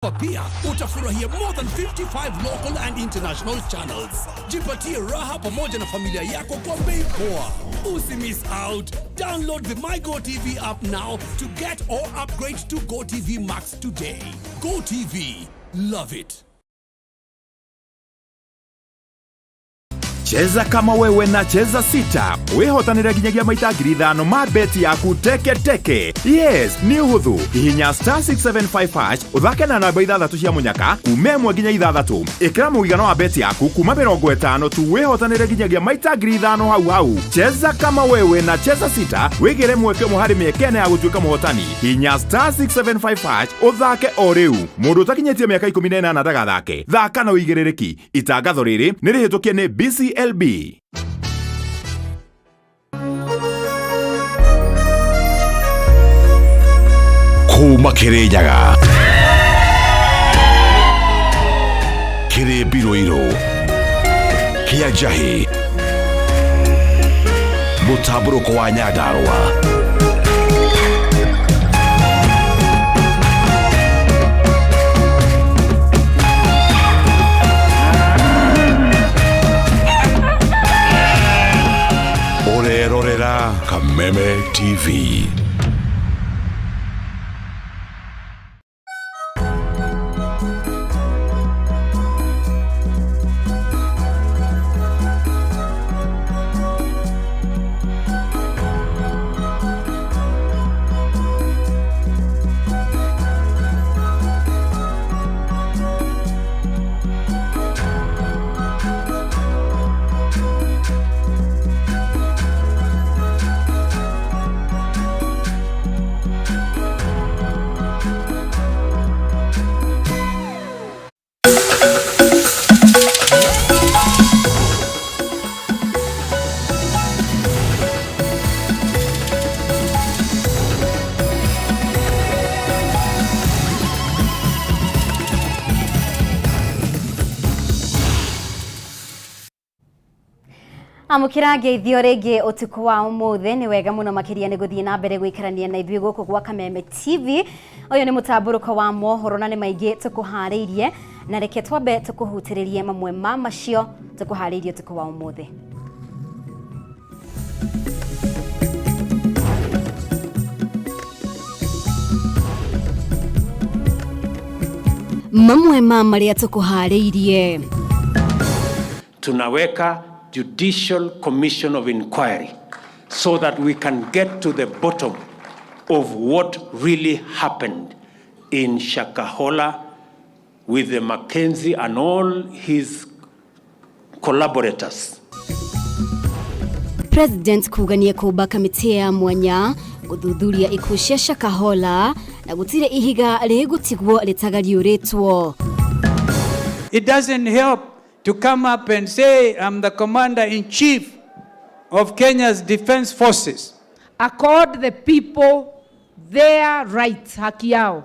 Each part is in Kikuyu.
Pia utafurahia more than 55 local and international channels. Jipatie raha pamoja na familia yako kwa bei poa. Usi miss out. Download the My Go TV app now to get or upgrade to Go TV Max today. Go TV. Love it. Cheza kama wewe na Cheza Sita wihotanire nginyagia maita 5,000 ma beti yaku teke teke. Yes, nĩ ũhũthũ. Hihinya star 675 hash ũthake na namba ithathatũ cia mũnyaka kuma 1 nginya 6. Ĩkĩra mũigana wa beti yaku kuma 50 tu wĩhotanĩre nginyagia maita 5,000 hau hau. Cheza kama wewe na Cheza Sita wĩgĩre mweke ũmwe harĩ mĩeke ĩna ya gũtuĩka mũhotani. Hihinya star 675 hash ũthake o rĩu. Mũndũ ũtakinyĩtie mĩaka 18 ndagathake. Thaka na ũigĩrĩrĩki. Itangatho rĩrĩ nĩ rĩhĩtũkie nĩ BCLB. Kuma Kirinyaga kĩrĩ mbirũirũ kĩa njahĩ mũtambũrũko wa Nyandarũa. Ũrerorera Kameme TV. Amũkĩra ngeithio rĩngĩ ũtukũ wa ũmũthĩ. Nĩ wega mũno makĩria nĩ gũthiĩ na mbere gũikarania na ithuĩ gũkũ gwa Kameme TV. Ũyũ nĩ mũtambũrũko wa mohoro na nĩ maingĩ tũkũharĩirie, na reke twambe tũkũhutĩrĩrie mamwe ma macio tũkũharĩirie ũtukũ wa ũmũthĩ. Mamwe ma marĩa tũkũharĩirie: Tunaweka Judicial Commission of Inquiry so that we can get to the bottom of what really happened in Shakahola with the Mackenzie and all his collaborators. President kuga nĩ ekũmba kamĩtĩ ya mwanya gũthuthuria ikuũ cia Shakahola na gũtirĩ ihiga rĩgũtigwo rĩtagariũrĩtwo. It doesn't help to come up and say, "I'm the commander in chief of Kenya's defense forces." Accord the people their rights, haki yao.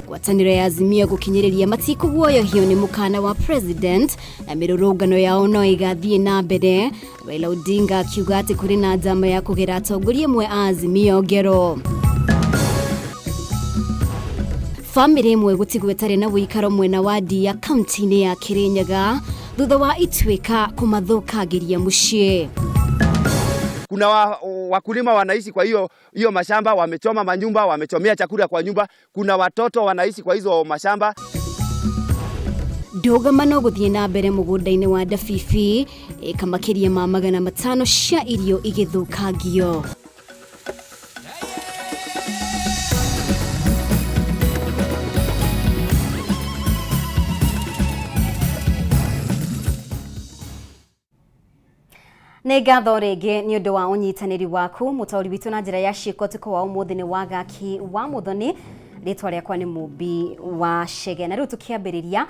Ngwatanĩro ya Azimio gũkinyĩrĩria matikũguoyohio nĩ mũkana wa president na mĩrũrũngano yao no ĩgathiĩ na mbere. Raila Odinga akiuga atĩ kũrĩ na njama ya kũgera atongoria amwe a Azimio ngero. Bamĩrĩ ĩmwe gũtigwo ĩtarĩ na ũikaro mwena wa Ndia kaunti-inĩ ya Kirinyaga thutha wa ituĩka kũmathũkangĩria mũciĩ. Kuna wakulima wanaishi kwa hiyo hiyo mashamba, wamechoma manyumba, wamechomea chakula kwa nyumba. Kuna watoto wanaishi kwa hizo mashamba. Ndũgamano gũthiĩ na mbere mũgũnda-inĩ wa Ndabibi, ĩka makĩria ma 500 cia irio igĩthũkangio. Nĩ ngatho rĩngĩ nĩ ũndũ wa ũnyitanĩri waku. Mũtaũri witũ na njĩra ya ciĩko ũtukũ wa ũmũthĩ nĩ Wagaki wa Mũthoni. Rĩtwa rĩakwa nĩ Mũmbi wa Chege, na rĩu tũkĩambĩrĩria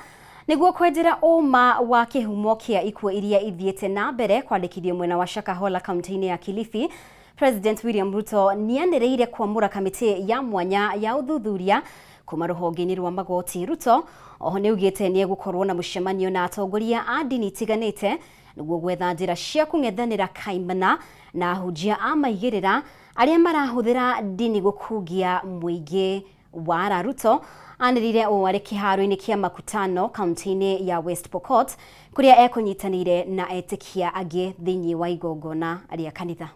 nĩguo kwenjera ũma wa kĩhumo kĩa ikuũ iria ithiĩte na mbere kwandĩkithio mwena wa Shakahola kaunti-inĩ ya Kilifi. President William Ruto nĩanĩrĩire kwamũra kamĩtĩ ya mwanya ya ũthuthuria kuma rũhonge-inĩ rwa magoti. Ruto oho nĩaugĩte nĩegũkorwo na mũcemanio na atongoria a ndini itiganĩte nĩguo gwetha njĩra cia kũng'ethanĩra kaimana na ahunjia a maigĩrĩra arĩa marahũthĩra ndini gũkungia mũingĩ. Wara Ruto anĩrĩire ũũ arĩ kĩharo-inĩ kĩa Makutano kaunti-inĩ ya West Pokot kũrĩa ekũnyitanĩire na etĩkia angĩ thĩinĩ wa igongona rĩa kanitha.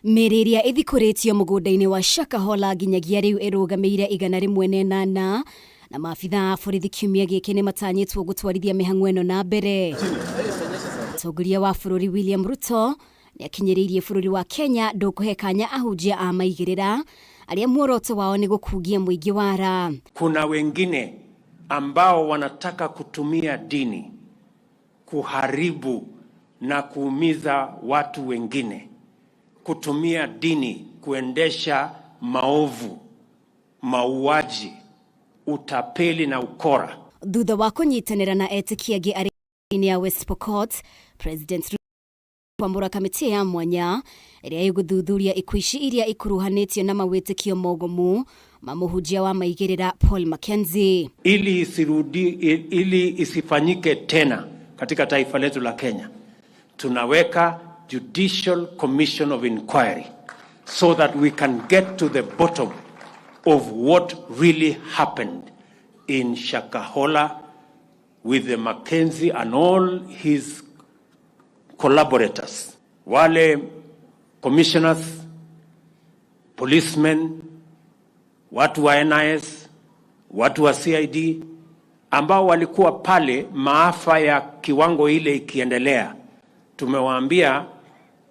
Mĩĩrĩ ĩrĩa ĩthikũrĩtio mũgũnda-inĩ wa Shakahola nginyagia rĩu ĩrũgamĩire 108 na maabitha a borithi kiumia gĩkĩ nĩ matanyĩtwo gũtwarithia mĩhang'o ĩno na mbere. Mũtongoria wa bũrũri William Ruto nĩ akinyĩrĩirie bũrũri wa Kenya ndũkũhe kanya ahunjia a maigĩrĩra arĩa muoroto wao nĩ gũkungia mũingĩ wara. Kuna wengine ambao wanataka kutumia dini kuharibu na kuumiza watu wengine, kutumia dini kuendesha maovu, mauaji, utapeli na ukora. Thutha wa kũnyitanĩra na etĩkia angĩ arĩ ya West Pokot, President kwamũra kamĩtĩ ya mwanya ĩrĩa ĩgũthuthuria ikuũ ici iria ikuruhanĩtio na mawĩtĩkio mogomu ma mũhunjia wa maigĩrĩra Paul Mackenzie. Ili isirudi, ili isifanyike tena katika taifa letu la Kenya, tunaweka Judicial Commission of Inquiry so that we can get to the bottom of what really happened in Shakahola with the Mackenzie and all his collaborators. Wale commissioners, policemen, watu wa NIS, watu wa CID ambao walikuwa pale maafa ya kiwango ile ikiendelea, tumewaambia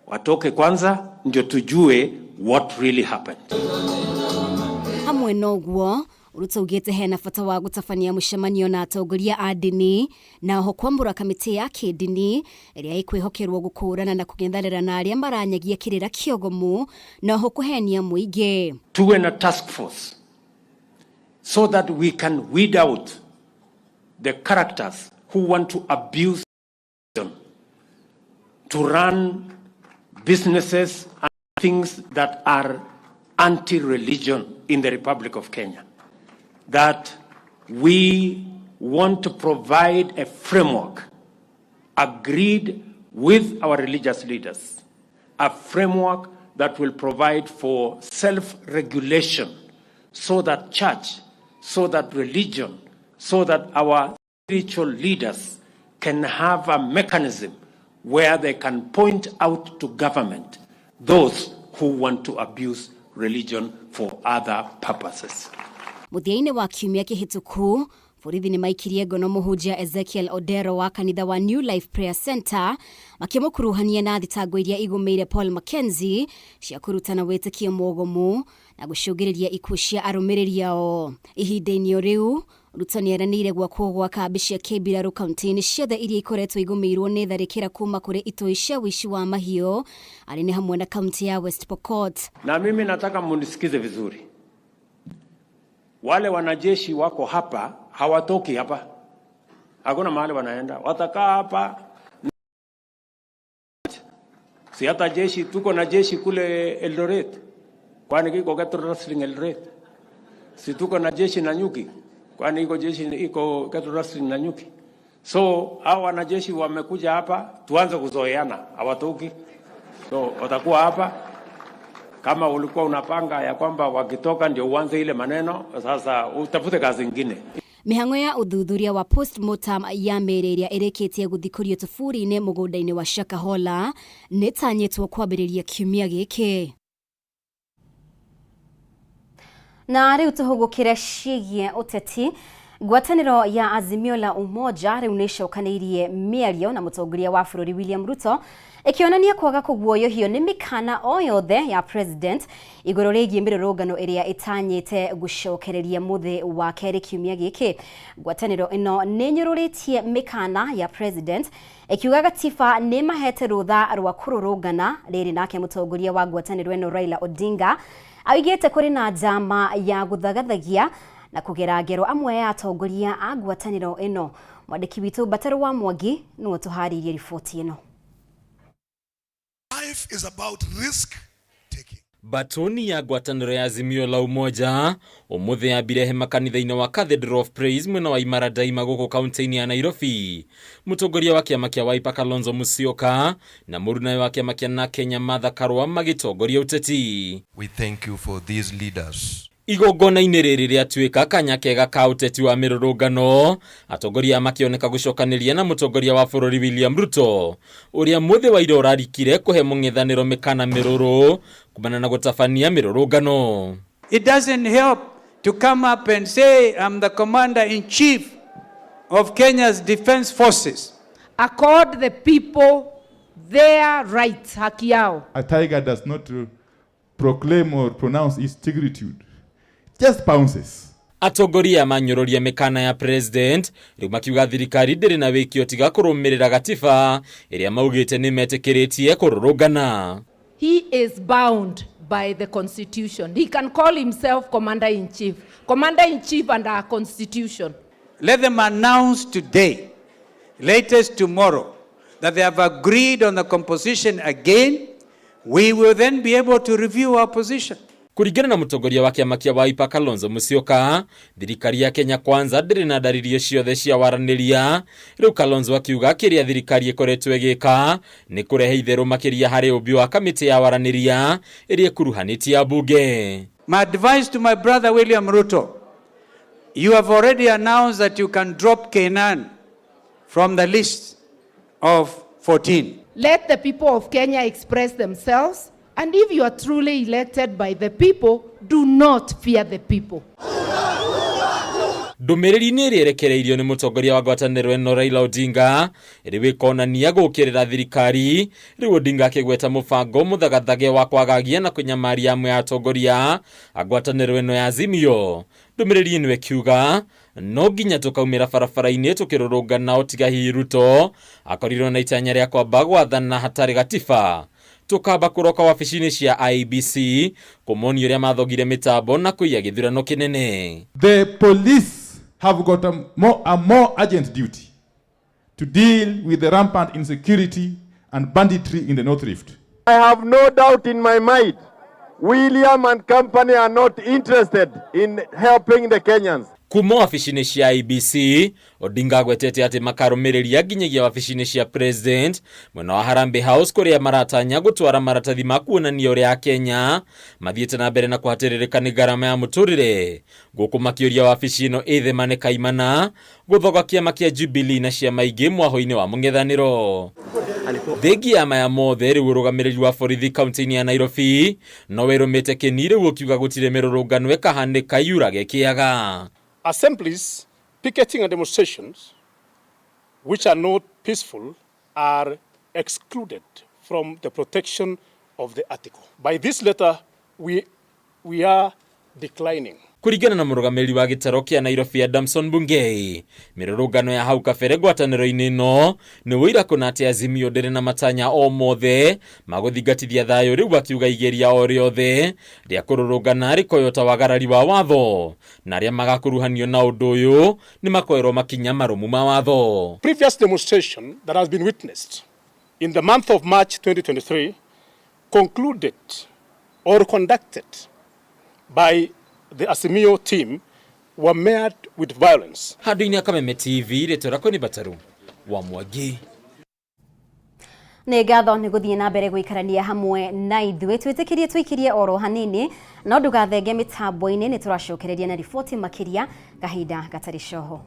watoke kwanza ndio tujue what really happened. Hamwe noguo Ruto augĩte hena bata wa gũtabania mũcemanio na atongoria a ndini na oho kwamũra kamĩtĩ ya kĩndini ĩrĩa ĩkwĩhokerwo gũkũrana na kũng'ethanĩra na arĩa maranyagia kĩrĩra kĩogomu na oho kũhenia mũingĩ. Tuwe na task force so that we can weed out the characters who want to abuse to run businesses and things that are anti-religion in the Republic of Kenya. That we want to provide a framework agreed with our religious leaders, a framework that will provide for self-regulation so that church, so that religion, so that our spiritual leaders can have a mechanism where they can point out to government those who want to abuse religion for other purposes. Mũthia-inĩ wa kiumia kĩhĩtũku borithi nĩ maikirie ngono mũhunjia Ezekiel Odero wa kanitha wa New Life Prayer Center makĩmũkuruhania na thitango iria igũmĩire Paul Mackenzie cia kũrutana wĩtĩkio mũgomu na gũcũngĩrĩria ikuũ cia arũmĩrĩri ao. Ihinda-inĩ o rĩu Ruto nĩ eranĩire gwakwo gwa kambĩ cia kĩmbirarũ kaunti-inĩ ciothe iria ikoretwo igũmĩirwo nĩ tharĩkĩra kuma kũrĩ itoi cia ũici wa mahiũ arĩ nĩ hamwe na kaunti ya West Pokot. Na mimi nataka munisikize vizuri. Wale wanajeshi wako hapa hawatoki hapa, hakuna mahali wanaenda, watakaa hapa. Si hata jeshi, tuko na jeshi kule Eldoret, kwani kiko cattle rustling Eldoret? Si tuko na jeshi Nanyuki, kwani iko jeshi iko cattle rustling Nanyuki? So hao wanajeshi wamekuja hapa, tuanze kuzoeana, hawatoki, so watakuwa hapa. Kama ulikuwa unapanga ya kwamba wakitoka ndio uanze ile maneno, sasa utafute kazi ingine. Mĩhang'o ya ũthuthuria wa postmortem ya mĩĩrĩ ĩrĩa ĩrĩkĩtie gũthikũrio tũburi-inĩ mũgũnda-inĩ wa Shakahola nĩtanyĩtwo kwambĩrĩria kiumia gĩkĩ. Na rĩu tũhũgũkĩre ciĩgiĩ ũteti. Ngwatanĩro ya Azimio la Umoja rĩu nĩĩcokanĩirie mĩario na mũtongoria wa bũrũri William Ruto ĩkĩonania kwaga kũguoyohio nĩ mĩkana o yothe ya president igũrũ rĩgiĩ mĩrũrũngano ĩrĩa ĩtanyĩte gũcokereria mũthĩ wa kerĩ kiumia gĩkĩ. Ngwatanĩro ĩno nĩ ĩnyũrũrĩtie mĩkana ya president ĩkiuga gatiba nĩ mahete rũtha rwa kũrũrũngana. Rĩrĩ nake mũtongoria wa ngwatanĩro ĩno Raila Odinga augĩte kũrĩ na njama ya gũthagathagia na kũgera ngero amwe ya atongoria a ngwatanĩro ĩno. Mwandĩki witũ Mbatarũ wa Mwangi nĩwe ũtũharĩirie riboti ĩno. Life is about risk taking. Batoni ya ngwatanĩro ya Azimio la Umoja ũmũthĩ yambire hema kanitha-inĩ wa Cathedral of Praise mwena wa Imara Daima gũkũ kaunti-inĩ ya Nairobi. Mũtongoria wa kĩama kĩa Wiper Kalonzo Musyoka na mũrunawe wa kĩama kĩa Na Kenya Martha Karua magĩtongoria ũteti. We thank you for these leaders. Igongona-inĩ rĩrĩ rĩatuĩka kanya kega ka ũteti wa mĩrũrũngano, atongoria makĩoneka gũcokanĩria na mũtongoria wa bũrũri William Ruto ũrĩa mũthĩ wa ira ũrarikire kũhe mũng'ethanĩro mĩkana mĩrũrũ kumana na gũtabania mĩrũrũngano. It doesn't help to come up and say, I'm the commander in chief of Kenya's defense forces. Accord the people their rights, haki yao. A tiger does not proclaim or pronounce its tigritude. Just pounces. Atongoria manyũrũria mĩkana ya president rĩu makiuga thirikari ndĩrĩ na wĩkio tiga kũrũmĩrĩra gatiba ĩrĩa maugĩte nĩ metĩkĩrĩtie kũrũrũngana. He is bound by the constitution. He can call himself commander in chief. Commander in chief under our constitution. Let them announce today, latest tomorrow, that they have agreed on the composition again. We will then be able to review our position. Kũringana na mũtongoria wa kĩama kĩa Wiper Kalonzo Musyoka, thirikari ya Kenya Kwanza ndĩrĩ na ndaririo ciothe cia waranĩria. Rĩu Kalonzo akiuga kĩrĩa thirikari ĩkoretwo ĩgĩka nĩ kũrehe itherũ makĩria harĩ ũmbi wa kamĩtĩ ya waranĩria ĩrĩa ĩkuruhanĩtie ambunge. My advice to my brother William Ruto, you have already announced that you can drop Kenan from the list of 14. Let the people of Kenya express themselves. And if you are truly elected by the people, do not fear the people. Ndũmĩrĩri-inĩ ĩrĩa ĩrekereirio nĩ mũtongoria wa ngwatanĩro ĩno Raila Odinga rĩu ĩkonania gũũkĩrĩra thirikari. Rĩu Odinga akĩgweta mũbango mũthagathage wa kwagagia na kũnyamaria amwe a atongoria a ngwatanĩro ĩno ya Azimio. Ndũmĩrĩri ĩno ĩkiuga no nginya tũkaumĩra barabara-inĩ tũkĩrũrũngana o tiga hihi Ruto akorirwo na itanya rĩa kwamba gwathana hatarĩ gatiba. Tukamba kũroka wabici-inĩ cia IEBC kũmonia ũrĩa mathogire mĩtambo na kũiya gĩthurano kĩnene. The police have got a more urgent duty to deal with the rampant insecurity and banditry in the North Rift. I have no doubt in my mind William and company are not interested in helping the Kenyans. Kuma wabici-inĩ cia IEBC, Odinga agwetete atĩ makarũmĩrĩria nginyagia wabici-inĩ cia president mwena wa Harambee House kũrĩa maratanya gũtwara maratathi ma kuonania ũrĩa Akenya mathiĩte na mbere na kũhatĩrĩrĩka nĩ ngarama ya mũtũrĩre. Gũkũ makĩũria wabici ĩno ĩthemane kaimana gũthoga kĩama kĩa Jubilee na ciama ingĩ mwaho-inĩ wa mũng'ethanĩro. Thengia ya maya mothe rĩu ũrũgamĩrĩri wa borithi kaunti-inĩ ya Nairobi no wĩrũmĩte kĩni rĩu ũkiuga gũtirĩ mĩrũrũngano ĩkahanĩka yurage kĩaga. Assemblies, picketing and demonstrations which are not peaceful are excluded from the protection of the article. By this letter, we are declining. Kũringana na mũrũgamĩrĩri wa gĩtaro kĩa Nairobi Adamson Bungei, mĩrũrũngano ya hau kabere ngwatanĩro-inĩ ĩno nĩ ũira kũna atĩ Azimio ndĩrĩ na matanya o mothe ma gũthingatithia thayũ, rĩu akiuga igeria o rĩothe rĩa kũrũrũngana rĩkoywo ta wagarari wa watho na arĩa magakuruhanio na ũndũ ũyũ nĩ makoerwo makinya marũmu ma watho. Previous demonstration that has been witnessed in the month of March 2023 concluded or conducted by the Azimio team were marred with violence. Handũ-inĩ ya Kameme TV, rĩtwa rĩakwa nĩ Bataru wa Mwangi. Nĩ ngatho nĩ gũthiĩ na mbere gũikarania hamwe na ithuĩ. Twĩtĩkĩrie tũikirie oro hanini no ndũgathenge mĩtambo-inĩ, nĩ tũracokereria na riboti makĩria kahinda gatarĩ coho.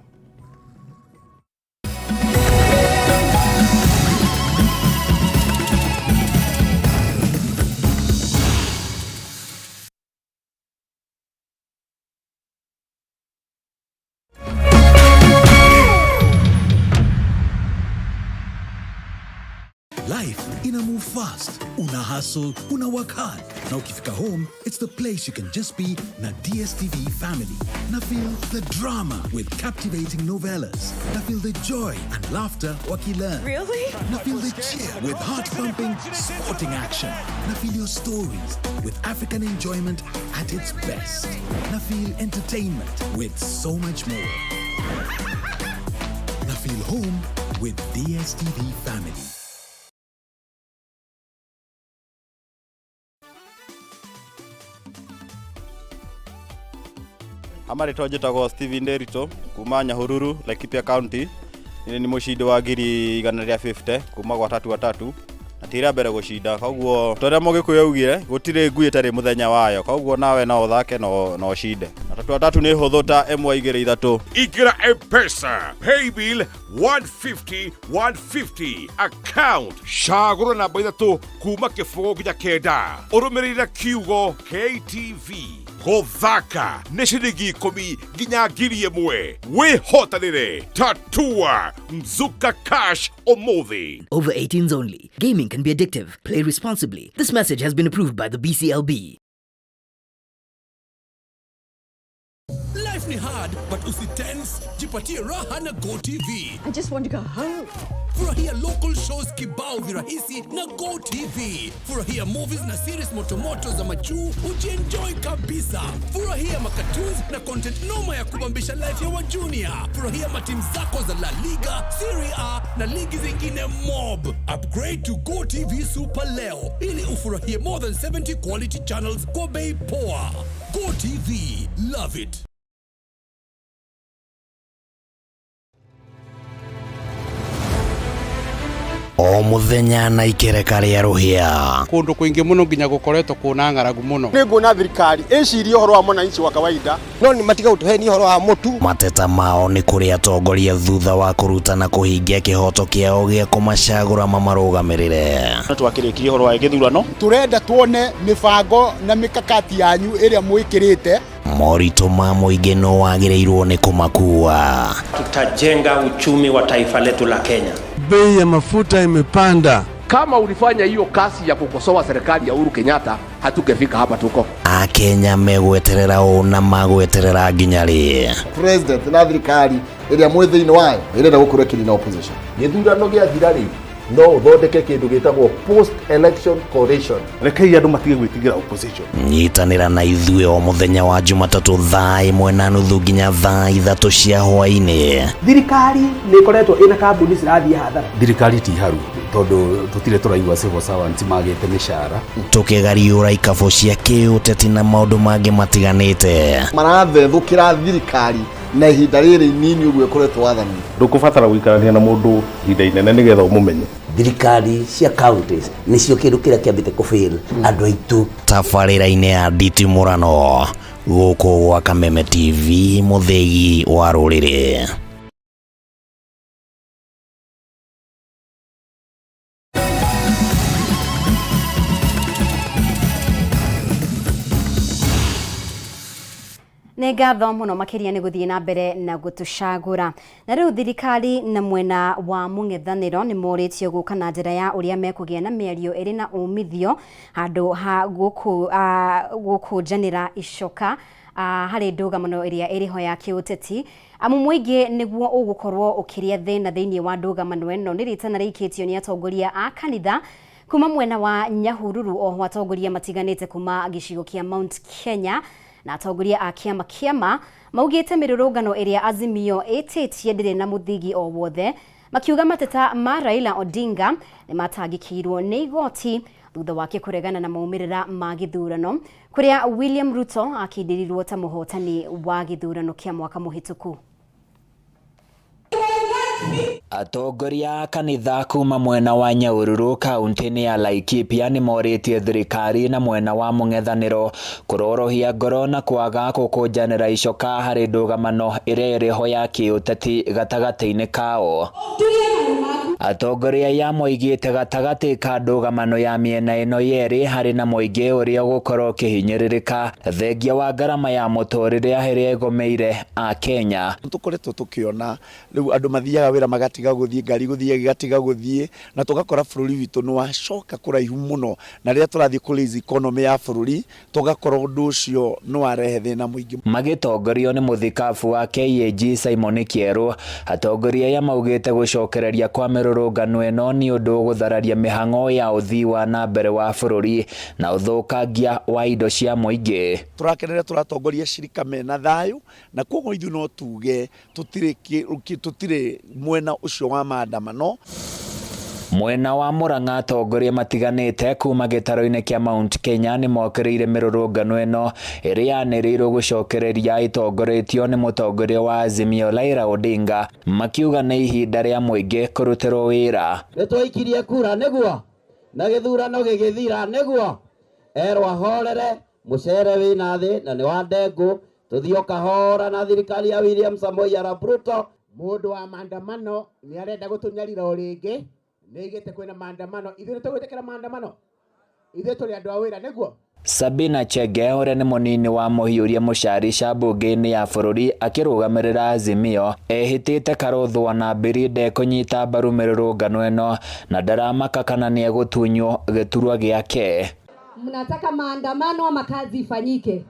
Life ina move fast. Una hustle, una work hard. Na ukifika home, it's the place you can just be na DSTV family. Na feel the drama with captivating novellas. Na feel the joy and laughter wakilearn. Really? Na feel the cheer with heart-pumping sporting action. Na feel your stories with African enjoyment at its best. Na feel entertainment with so much more. Na feel home with DSTV family. Amarĩtwa njĩtagwo Steven Nderitu kuma Nyahururu, Laikipia County. Niĩ nĩ mũcindi wa 150,000 kuma gwa Tatu Watatu na ti rĩa mbere gũcinda, koguo ta ũrĩa Mũgĩkũyũ augire gũtirĩ ngui ĩtarĩ mũthenya wayo, koguo nawe no ũthake na ũcinde. Na Tatu Watatu nĩ hũthũ ta ĩmwe igĩrĩ ithatũ. Ingĩra M-Pesa paybill 150 150 account cagũra namba ithatũ kuma kĩbũgũ nginya kenda ũrũmĩrĩire kiugo KTV gũthaka nĩ ciringi ikũmi nginya 1,000 wĩhotanĩre tatua mzuka cash ũmũthĩ. Over 18s only. Gaming can be addictive. Play responsibly. This message has been approved by the BCLB. Life ni hard but usitense, jipatie raha na GoTV. I just want to go home. Furahia local shows kibao virahisi na GoTV. Furahia movies na series motomoto za majuu, ujienjoy kabisa. Furahia macartoons na content noma ya kubambisha life ya wa junior. Furahia matimu zako za La Liga, Serie A na ligi zingine mob. Upgrade to GoTV Super leo ili ufurahie more than 70 quality channels kwa bei poa. GoTV, love it. O muthenya na ikereka rĩa rũhĩa. Kundu kwingi muno nginya gukoretwo kuna ng'aragu muno. Nĩ nguona thirikari ĩcirie ũhoro wa mwananchi wa kawaida no nĩ matiga gũtũhenia ũhoro wa mũtu. Mateta mao nĩ kũrĩ atongoria thutha wa kũruta na kũhingia kĩhoto kĩao gĩa kũmacagũra mamarũgamĩrĩre. Twakĩrĩkirie ũhoro wa gĩthurano. Turenda tuone mĩbango na mikakati yanyu ĩrĩa mwĩkĩrĩte. Moritũ ma mũingĩ no wagĩrĩirwo nĩ kũmakua. Tutajenga uchumi wa taifa letu la Kenya. Bei ya mafuta imepanda. Kama ulifanya hiyo kazi ya kukosoa serikali ya Uhuru Kenyatta, hatungefika hapa tuko. Akenya megweterera ũ na magweterera nginya rĩ? President na thirikari ĩrĩa mwĩ thĩinĩ wayo ĩrenda gũkorwo ĩkĩnina opposition. Gĩthurano gĩathira rĩ, no ũthondeke kĩndũ gĩtagwo post election coalition. Rekei andũ matige gwĩtigĩra opposition. Nyitanĩra na ithuĩ o mũthenya wa Jumatatũ thaa 1:30 nginya thaa 3 cia hwaĩ-inĩ. Thirikari nĩ ĩkoretwo ĩna kambuni cirathiĩ hathara. Thirikari ti haru tondũ tũtirĩ tũraigua civil servants magĩte mĩcara. Tũkĩgariũra ikabũ cia kĩũteti na maũndũ mangĩ matiganĩte. Marathethũkĩra thirikari na ihinda rĩrĩ inini ũguo ĩkoretwo wathani. Ndũkũbatara gũikarania na mũndũ ihinda inene nĩgetha ũmũmenye. Thirikari cia counties nĩcio kĩndũ kĩrĩa kĩambĩte kũfail andũ aitũ. Tabarĩra-inĩ ya nditimũrano gũkũ gwa Kameme TV, mũthĩgi wa rũrĩrĩ. Nĩ ngatho mũno makĩria nĩ gũthiĩ na mbere na gũtũcagũra. Na rĩu thirikari na mwena wa mũng'ethanĩro nĩ morĩtio gũka na njĩra ya ũrĩa mekũgĩa na mĩario ĩrĩ na umithio handũ ha gũkũnjanĩra icoka harĩ ndũgamano ĩrĩa ĩrĩho ya kĩũteti. Amu mũingĩ nĩguo ũgũkorwo ũkĩrĩa thĩna thĩinĩ wa ndũgamano ĩno. Nĩ rĩtana rĩikĩtio nĩ atongoria a kanitha kuma mwena wa Nyahururu, oho atongoria matiganĩte kuma gĩcigo kĩa Mount Kenya na atongoria a kĩama kĩama maugĩte mĩrũrũngano ĩrĩa Azimio ĩtĩtie ndĩrĩ na mũthingi o wothe, makiuga mateta ma Raila Odinga nĩ matangĩkĩirwo nĩ igoti thutha wake kũregana na maumĩrĩra ma gĩthurano kũrĩa William Ruto akindĩrirwo ta mũhotani wa gĩthurano kĩa mwaka mũhĩtũku. Atongoria a kanitha kuma mwena wa Nyahururu kaunti-inĩ ya Laikipia nĩ morĩtie thirikari na mwena wa mũng'ethanĩro kũrorohia ngoro na kwaga gũkũnjanĩra icoka harĩ ndũgamano ĩrĩa ĩrĩho ya kĩũteti gatagatĩ-inĩ kao. Atongoria aya moigĩte gatagatĩ ka ndũgamano ya mĩena ĩno yerĩ harĩ na mũingĩ ũrĩa ũgũkorwo ũkĩhinyĩrĩrĩka thengia wa ngarama ya mũtũrĩre ĩrĩa ĩgũmĩire Akenya. Tũkoretwo tũkĩona rĩu andũ mathiaga wĩra magatiga gũthiĩ, ngari gũthiĩ gĩgatiga gũthiĩ, na tũgakora bũrũri witũ nĩ wacoka kũraihu mũno, na rĩrĩa tũrathiĩ kũ raise economy ya bũrũri tũgakora ũndũ ũcio nĩ warehe thĩna mũingĩ. Magĩtongorio nĩ mũthikabu wa KAG Simon Kĩerũ, atongoria aya maugĩte gũcokereria kwa mĩrũrũngano ĩno nĩ ũndũ ũgũthararia mĩhang'o ya ũthii wa na mbere wa bũrũri na ũthũkangia wa indo cia mũingĩ. Tũrakenera tũratongoria cirika mena thayũ, na koguo ithuĩ no tuge tũtirĩ mwena ũcio wa maandamano. Mwena wa Murang'a atongoria matiganĩte kuma gĩtarũ-inĩ kĩa Mount Kenya nĩmokĩrĩire mĩrũrũngano ĩno ĩrĩa yanĩrĩirwo gũcokereria ĩtongoretio nĩ mũtongoria wa Azimio Raila Odinga, makiuga nĩ ihinda rĩa mũingĩ kũrutĩrwo wĩra. Nĩ twaikirie kura nĩguo na gĩthurano gĩgĩthira nĩguo erwo ahorere mũcere wĩna thĩ na nĩ wa ndengũ tũthiĩ o kahora na thirikari ya William Samoei Arap Ruto. Mũndũ wa maandamano nĩ arenda gũtũnyarira o rĩngĩ, nĩ aigĩte kwĩna maandamano, ithuĩ nĩ tũgwĩtĩkĩra maandamano, ithuĩ tũrĩ andũ a wĩra nĩguo. Sabina Chege ũrĩa nĩ mũnini wa mũhiũria mũcarica mbunge-inĩ ya bũrũri akĩrũgamĩrĩra Azimio ehĩtĩte Karũthwa na Mbiri ndekũnyita mbaru mĩrũrũngano ĩno na ndaramaka kana nĩegũtunywo gĩturwa gĩake. Mnataka maandamano ama kazi ifanyike?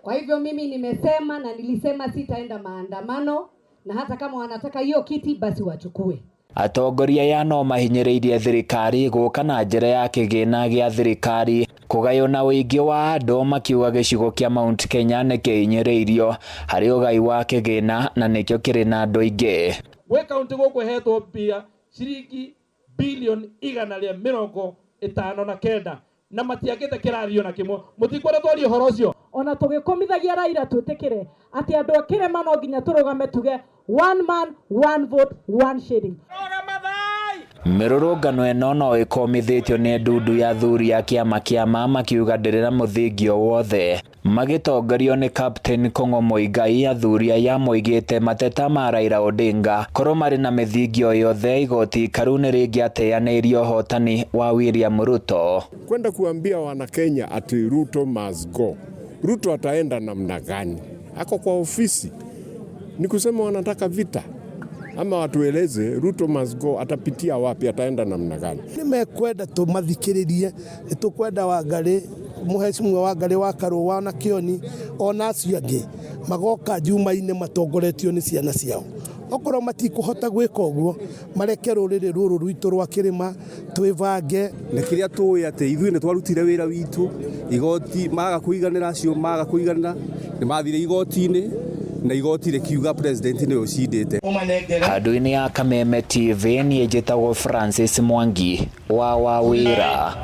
Kwa hivyo mimi nimesema na nilisema sitaenda maandamano, na hata kama wanataka hiyo kiti basi wachukue. Atongoria aya no mahinyĩrĩirie thirikari gũka na njĩra ya kĩgĩna gĩa thirikari kũgaywo na ũingĩ wa andũ, makiuga gĩcigo kĩa Mount Kenya nĩkĩhinyĩrĩirio harĩ ũgai wa kĩgĩna na nĩkĩo kĩrĩ na andũ aingĩ. Gwĩ kaunti gũkũ ĩhetwo mbia ciringi bilioni 159 na matiakĩte kĩrathi ona kĩmwe. Mũtikwenda twarie ũhoro ũcio? Ona tũgĩkũmithagia Raila twĩtĩkĩre atĩ andũ a kĩrĩma no nginya tũrũgame tuge one man one vote one shilling. Mĩrũrũngano ĩno no ĩkomithĩtio nĩ ndundu ya athuri a kĩama kĩa ma makiuga ndĩrĩ na mũthingi o wothe. Magĩtongorio nĩ Captain Kong'o Muigai, athuri aya moigĩte mateta ma Raila Odinga korwo marĩ na mĩthingi o yothe igoti ikaru nĩrĩngĩateanĩirie ũhotani wa William Ruto. Kwenda kuambia wana Kenya ati Ruto must go. Ruto ataenda namna gani? Ako kwa ofisi. Ni kusema wanataka vita ama watueleze Ruto must go, atapitia wapi, ataenda namna gani? Nĩ mekwenda tũmathikĩrĩrie, nĩ tũkwenda Wangarĩ, mũhecimwa Wangarĩ wa Karũa na Kĩoni ona acio angĩ magoka Njumaine matongoretio nĩ ciana ciao. Okorwo matikũhota gwĩka ũguo, mareke rũrĩrĩ rũrũ rwitũ rwa kĩrĩma twĩbange. Na kĩrĩa tũĩ atĩ ithuĩ nĩ twarutire wĩra witũ, igoti maga kũiganĩra, acio maga kũiganĩra nĩ mathire igoti-inĩ na igoti rĩkiuga president nĩwe ũcindĩte. Handũ-inĩ ya Kameme TV niĩ njĩtagwo Francis Mwangi wa Wawĩra.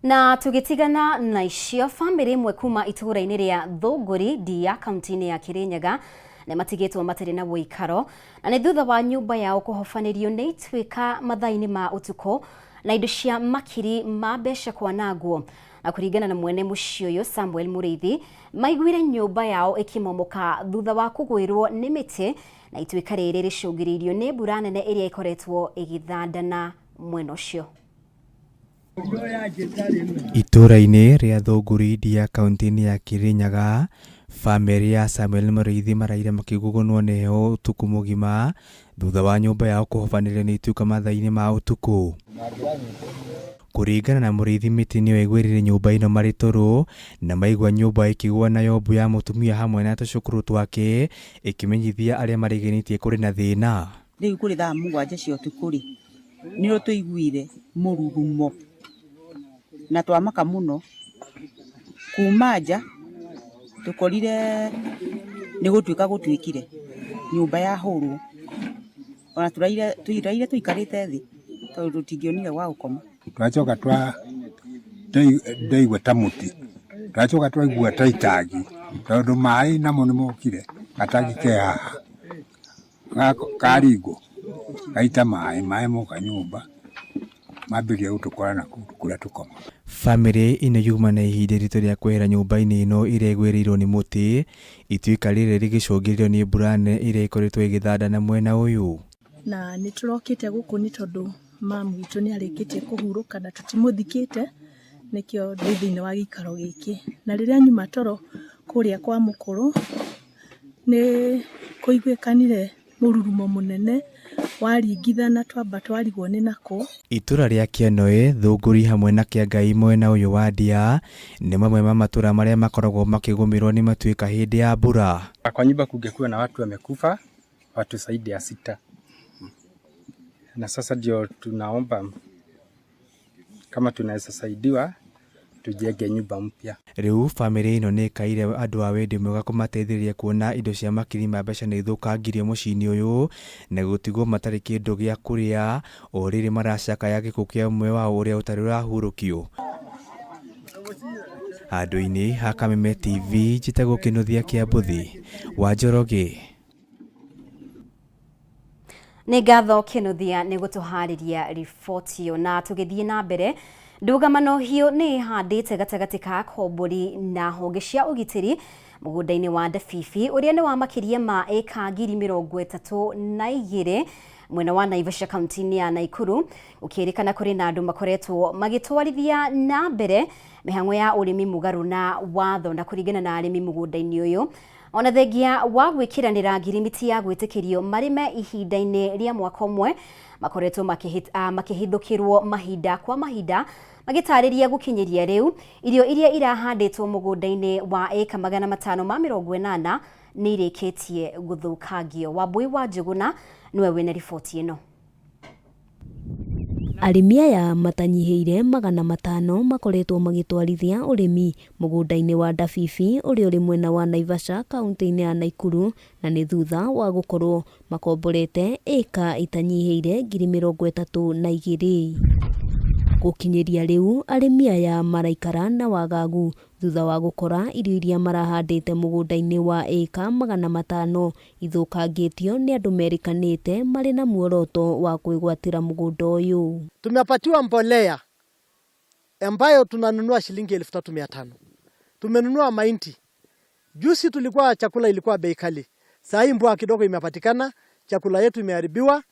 Na tũgĩtigana na icio, bamĩrĩ ĩmwe kuma itũũra-inĩ rĩa Thũngũri Ndia kaunti-inĩ ya Kirinyaga nĩ matigĩtwo matarĩ na ũikaro, na nĩ thutha wa nyũmba yao kũhobanĩrio nĩ ituĩka mathaa-inĩ ma ũtukũ na indo cia makiri ma mbeca kwanangwo. Na kũringana na mwene mũciĩ ũyũ Samuel Mũrĩithi, maiguire nyũmba yao ĩkĩmomoka thutha wa kũgwĩrwo nĩ mĩtĩ, na ituĩka rĩrĩ rĩcũngĩrĩirio nĩ mbura nene ĩrĩa ĩkoretwo ĩgĩthandana mwena ũcio. Itũũra-inĩ rĩa Thũngũri Ndia kaunti-inĩ ya Kirinyaga, bamĩrĩ ya Samuel Mũrĩithi maraire makĩgugunwo nĩ heho ũtukũ mũgima thutha wa nyũmba yao kũhobanĩrio nĩ ituĩka mathaa-inĩ ma ũtukũ. Kũringana na Mũrĩithi, mĩtĩ nĩyo ĩgwĩrĩire nyũmba ĩno marĩ toro na maigua nyũmba ĩkĩgũa nayo mbu ya mũtumia hamwe na tũcũkũrũ twake ĩkĩmenyithia arĩa mariganĩtie kũrĩ na thĩna. Rĩu kũrĩ thaa 7 cia ũtukũ rĩ, nĩrĩo tũiguire mũrurumo na twamaka mũno. Kuma nja tũkorire nĩ gũtuĩka gũtuĩkire nyũmba yahũrwo, ona tũraire tũikarĩte thĩ tondũ tũtingĩonire gwa gũkoma. Twacoka twa ndaigua ta mũtĩ, twacoka twaigua ta itangi tondũ maĩ namo nĩmokire, gatangi ke haha karingwo gaita maĩ, maĩ moka nyũmba mambĩrĩria gũtũkora na kũu kũrĩa tũkomaga. Bamĩrĩ ĩno yuma na ihinda iritũ rĩa kwehera nyũmba-inĩ ĩno ĩrĩa ĩgwĩrĩirwo nĩ mũtĩ, ituĩka rĩrĩ rĩgĩcũngĩrĩrio nĩ mbura nene ĩrĩa ĩkoretwo ĩgĩthandana mwena ũyũ. Na nĩ tũrokĩte gũkũ nĩ tondũ mamu witũ nĩ arĩkĩtie kũhurũka na tũtimũthikĩte, nĩkĩo ndĩ thĩinĩ wa gĩikaro gĩkĩ. Na rĩrĩa nyuma toro kũrĩa kwa mũkũrũ, nĩ kũiguĩkanire mũrurumo mũnene waringithana twamba twarigwo nĩ nakũ. Itũra rĩa Kĩanũĩ, Thũngũri hamwe na Kĩangai mwena ũyũ wa Ndia nĩ mamwe ma matũra marĩa makoragwo makĩgũmĩrwo nĩ matuĩka hĩndĩ ya mbura. Kwa nyumba kungekuwa na watu wamekufa, watu zaidi ya 6. Na sasa ndio tunaomba kama tunaweza saidiwa tujenge nyumba mpya. Rĩu bamĩrĩ ĩno nĩ ĩkaire andũ a wendi mwega kũmateithĩrĩria kuona indo cia makiri ma mbeca nĩ ithũkangirio mũciĩ-inĩ ũyũ na gũtigwo matarĩ kĩndũ gĩa kũrĩa o rĩrĩ maracakaya gĩkuũ kĩa ũmwe wao ũrĩa ũtarĩ ũrahurũkio. Handũ-inĩ ha Kameme TV njĩtagwo Kĩnuthia Kĩambuthi wa Njoroge. Nĩ ngatho Kĩnuthia nĩ gũtũharĩria riboti ĩyo. Na tũgĩthiĩ na mbere, ndũgamano hiũ nĩ ĩhandĩte gatagatĩ ka akombori na honge cia ũgitĩri mũgũnda-inĩ wa Ndabibi ũrĩa nĩ wa makĩria ma ĩka 32,000 mwena wa Naivasha kaunti-inĩ ya Naikuru, gũkĩrĩkana kũrĩ na andũ makoretwo magĩtwarithia na mbere mĩhang'o ya ũrĩmi mũgarũ na watho. Na kũringana na arĩmi mũgũnda-inĩ ũyũ, ona thengia wa gwĩkĩranĩra ngirimiti ya gwĩtĩkĩrio marĩme ihinda-inĩ rĩa mwaka ũmwe, makoretwo makĩhithũkĩrwo mahinda kwa mahinda, magĩtarĩria gũkinyĩria rĩu irio iria irahandĩtwo mũgũnda-inĩ wa ĩka 580 nĩ irĩkĩtie gũthũkangio. Wambui wa Njũgũna nĩwe wĩna riboti ĩno. Arĩmi aya matanyihĩire 500 makoretwo magĩtwarithia ũrĩmi mũgũnda-inĩ wa Ndabibi ũrĩa ũrĩ mwena wa Naivasha kaunti-inĩ ya Naikuru, na nĩ thutha wa gũkorwo makomborete ĩka itanyihĩire 32,000. Gũkinyĩria rĩu arĩmi aya maraikara na wagagu thutha wa gũkora irio iria marahandĩte mũgũnda-inĩ wa ĩka 500 ithũkangĩtio nĩ andũ merĩkanĩte marĩ na muoroto wa kwĩgwatĩra mũgũnda ũyũ. Tumepatiwa mbolea ambayo tunanunua shilingi 3,500. Tumenunua mahindi. Juzi tulikuwa chakula ilikuwa bei kali. Saa hii mvua kidogo imepatikana, chakula yetu imeharibiwa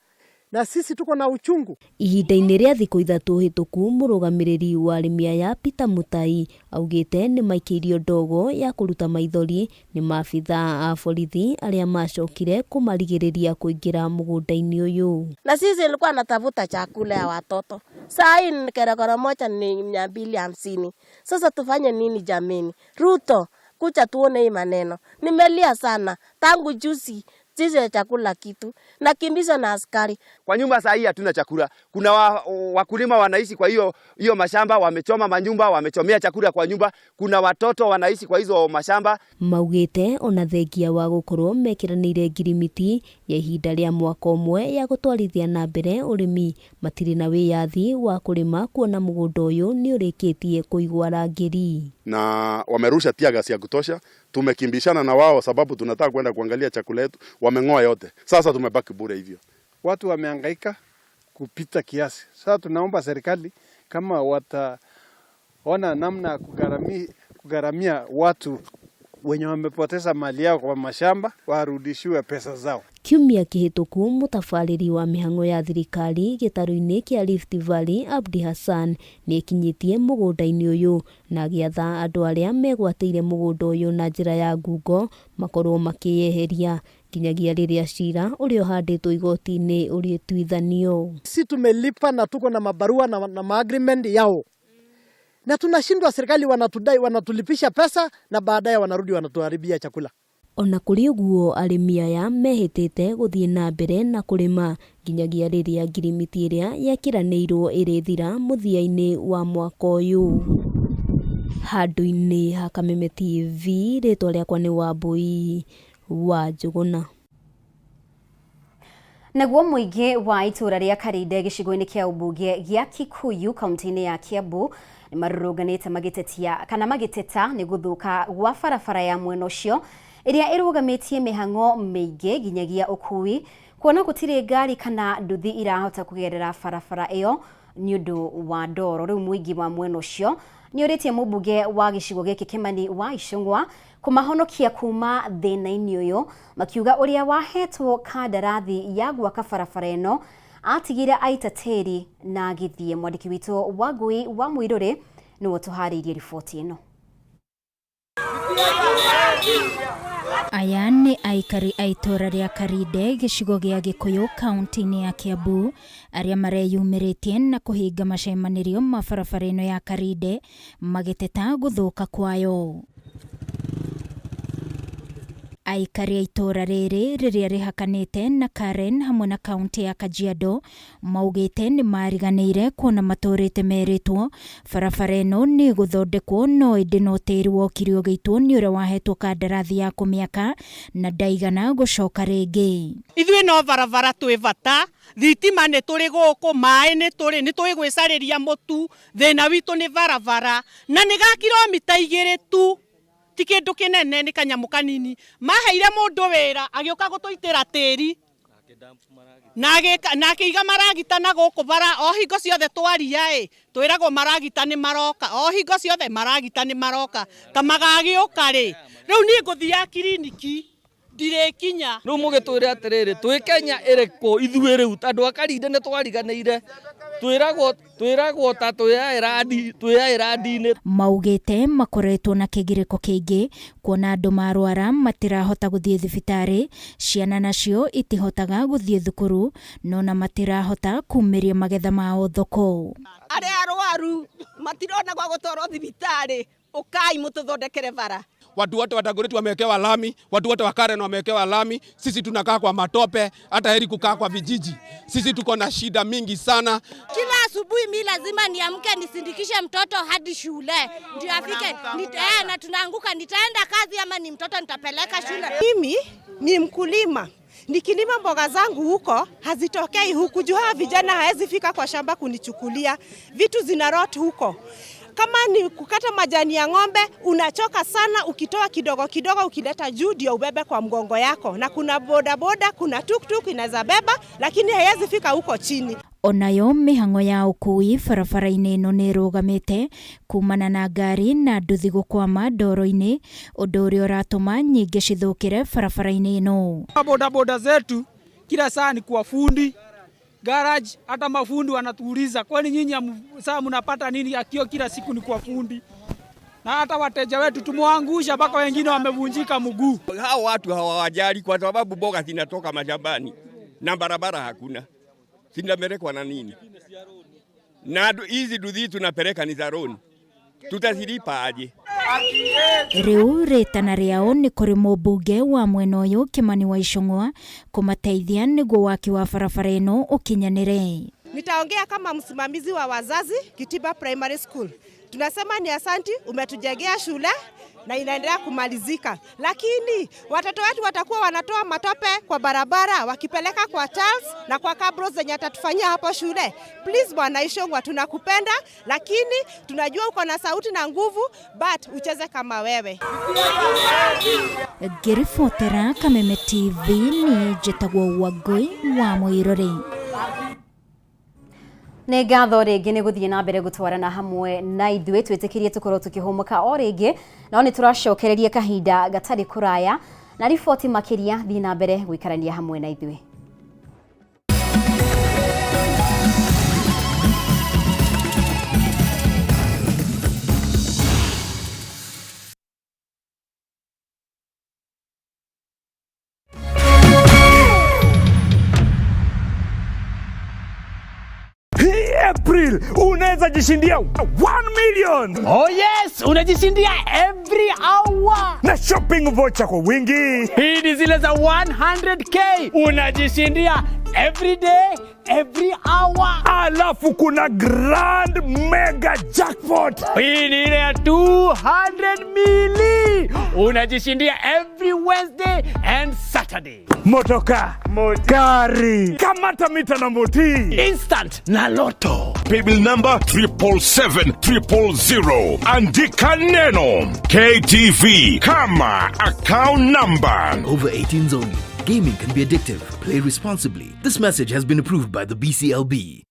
na sisi tuko na uchungu. Ihinda-inĩ rĩa thikũ ithatũ hĩtũku, mũrũgamĩrĩri wa arĩmi aya Peter Mutai augĩte nĩ maikĩirio ndogo ya kũruta maithori nĩ maabithaa a borithi arĩa macokire kũmarigĩrĩria kũingĩra mũgũnda-inĩ ũyũ. Na sisi ilikuwa natafuta chakula ya watoto. Saa hii ni kilogramu moja ni 250. Sasa tufanye nini jameni? Ruto, kucha tuone hii maneno. Nimelia sana tangu juzi. Sisi chakula kitu na kimbiza na askari. Kwa nyumba saa hii hatuna chakula. Kuna wakulima wanaishi kwa hiyo mashamba, wamechoma manyumba, wamechomea chakula kwa nyumba. Kuna watoto wanaishi kwa hizo mashamba. Maugĩte ona thengia wa gũkorwo mekĩranĩire ngirimiti ya ihinda rĩa mwaka ũmwe ya gũtwarithia na mbere ũrĩmi, matirĩ na wĩyathi wa kũrĩma kuona mũgũnda ũyũ nĩ ũrĩkĩtie kũigwo arangĩri. Na wamerusha tear gas ya kutosha. Tumekimbishana na wao sababu tunataka kwenda kuangalia chakula yetu. Wameng'oa yote. Sasa tumebaki bure hivyo. Watu wamehangaika kupita kiasi. Sasa tunaomba serikali kama wataona namna kugharamia watu wenye wamepoteza mali yao kwa mashamba warudishiwe pesa zao. Kiumia kĩhĩtũku mũtabarĩri wa mĩhang'o ya thirikari gĩtarũ-inĩ kĩa Rift Valley Abdi Hassan nĩekinyĩtie mũgũnda-inĩ ũyũ na agĩatha andũ arĩa megwatĩire mũgũnda ũyũ na njĩra ya ngungo makorwo makĩyeheria nginyagia rĩrĩa cira ũrĩa ũhandĩtwo igoti-inĩ ũrĩtuithanio. Si tumelipa na tuko na mabarua na maagreement yao, na tunashindwa. Serikali wanatudai, wanatulipisha pesa na baadaye wanarudi wanatuharibia chakula. Ona kũrĩ ũguo arĩmi aya mehĩtĩte gũthiĩ na mbere na kũrĩma nginyagia rĩrĩa ngirimiti ĩrĩa yekĩranĩirwo ĩrĩthira mũthia-inĩ wa mwaka ũyũ. Handũ-inĩ ha Kameme TV, rĩtwa rĩakwa nĩ Wambui wa Njũgũna. Naguo mũingĩ wa itũũra rĩa Karinde gĩcigo-inĩ kĩa ũmbunge gĩa Kikuyu kaunti-inĩ ya Kiambu nĩ marũrũnganĩte magĩtetia kana magĩteta nĩ gũthũka gwa barabara ya mwena ũcio ĩrĩa ĩrũgamĩtie mĩhang'o mĩingĩ nginyagia ũkui, kuona gũtirĩ ngari kana nduthi irahota kũgerera barabara ĩyo nĩ ũndũ wa ndoro. Rĩu mũingĩ wa mwena ũcio nĩ ũrĩtie mũmbunge wa gĩcigo gĩkĩ Kimani wa Ichung'wa kũmahonokia kuma thĩna-inĩ ũyũ, makiuga ũrĩa wahetwo kandarathi ya gwaka barabara ĩno atigire aita tĩri na agĩthiĩ. Mwandĩki witũ Wangui wa Mũirũrĩ nĩwe ũtũharĩirie riboti ĩno. Aya nĩ aikari a itũũra rĩa Karinde gĩcigo gĩa Gĩkũyũ kaunti-inĩ ya Kiambu arĩa mareyumĩrĩtie na kũhinga macemanĩrio ma barabara ĩno ya Karinde magĩteta gũthũka kwayo. Aikari a itũũra rĩrĩ rĩrĩa rĩhakanĩte na Karen hamwe na kaunti ya Kajiado maugĩte nĩ mariganĩire kuona matũrĩte merĩtwo barabara ĩno nĩ ĩgũthondekwo no ĩndĩ no tĩri wokire ũgĩitwo nĩ ũrĩa wahetwo kandarathi ya kũmĩaka na ndaigana gũcoka rĩngĩ. Ithuĩ no barabara twĩ bata, thitima nĩ tũrĩ gũkũ, maĩ nĩ tũrĩ, nĩ tũĩ gwĩcarĩria mũtu, thĩna witũ nĩ barabara na nĩ ga kilomita 2 tu, ti kĩndũ kĩnene, nĩ kanyamũ kanini. Maheire mũndũ wĩra agĩũka gũtũitĩra tĩri na akĩiga maragita na gũkũ bara, o hingo ciothe twaria ĩ twĩragwo maragita nĩ maroka, o hingo ciothe maragita nĩ maroka, ta magagĩũka rĩ. Rĩu niĩ ngũthiaga kiriniki ndirĩkinya. Rĩu mũgĩtwĩre atĩrĩrĩ, twĩ Kenya ĩrĩkũ ithuĩ rĩu andũ a Karinde nĩ twariganĩire, twĩragwo ta twĩ Ireland-inĩ. Maugĩte makoretwo na kĩgirĩko kĩingĩ kuona andũ marwara matirahota gũthiĩ thibitarĩ, ciana nacio itihotaga gũthiĩ thukuru no na matirahota kumĩria magetha mao thoko. Arĩa arwaru matirona gwa gũtwarwo thibitarĩ, ũkai mũtũthondekere bara. Watu wote wa Dagoretti wamewekewa lami, watu wote wa Karen wamewekewa lami, sisi tunakaa kwa matope, hata heri kukaa kwa vijiji. Sisi tuko na shida mingi sana. Kila asubuhi mi lazima niamke nisindikishe mtoto hadi shule ndio afike, na tunaanguka, nitaenda kazi ama ni mtoto nitapeleka shule. Mimi ni mkulima. Nikilima mboga zangu huko hazitokei huku juu hawa vijana haezi fika kwa shamba kunichukulia. Vitu zinarot huko. Kama ni kukata majani ya ng'ombe unachoka sana, ukitoa kidogo kidogo ukileta juu ndio ubebe kwa mgongo yako. Na kuna boda boda, kuna tuktuk inaweza beba lakini haiwezi fika huko chini. Onayo mĩhang'o ya ũkui barabara-inĩ ĩno nĩ ĩrũgamĩte kumana na ngari na nduthi gũkwama ndoro-inĩ, ũndũ ũrĩa ũratũma nyingĩ cithũkĩre barabara-inĩ ĩno. Boda boda zetu kila saa ni kwa fundi garage, hata mafundi wanatuuliza kwani nyinyi saa mnapata nini akio kila siku ni kwa fundi. Na hata wateja wetu tumwaangusha mpaka wengine wamevunjika mguu. Hao watu hawawajali kwa sababu mboga zinatoka mashambani na barabara hakuna. Zinapelekwa na nini? Na hizi nduthi tunapeleka ni za loan. Tutazilipa aje? Rĩu rĩtana rĩao nĩ kũrĩ mũmbunge wa mwena ũyũ Kimani wa Ichung'wa kũmateithia nĩguo waki wa barabara ĩno ũkinyanĩre. Nitaongea kama msimamizi wa wazazi Kitiba Primary School. Tunasema ni asanti, umetujengea shule na inaendelea kumalizika. Lakini watoto wetu watakuwa wanatoa matope kwa barabara wakipeleka kwa tiles na kwa cabros zenye atatufanyia hapo shule. Please Bwana Ichung'wa, tunakupenda lakini tunajua uko na sauti na nguvu, but ucheze kama wewe. Ngĩribotera Kameme TV ni njĩtagwo Wangũi wa Mũirũrĩ. Nĩ ngatho rĩngĩ nĩ gũthiĩ na mbere gũtwarana hamwe na ithuĩ, twĩtĩkĩrie tũkorwo tũkĩhũmũka o rĩngĩ, no nĩ tũracokereria kahinda gatarĩ kũraya na riboti makĩria. Thiĩ na mbere gũikarania hamwe na ithuĩ. April unaweza jishindia 1 million. Oh yes, unajishindia every hour. Na shopping voucher kwa wingi. Hii ni zile za 100k. Unajishindia every day, every hour. Alafu kuna grand mega jackpot. Hii ni ile ya 200 mili. Unajishindia every Wednesday and Saturday. Motoka, gari, kamata mita na moti. Instant na loto. Paybill number 777 000. Andika neno KTV kama account number. Over 18s only. Gaming can be addictive. Play responsibly. This message has been approved by the BCLB.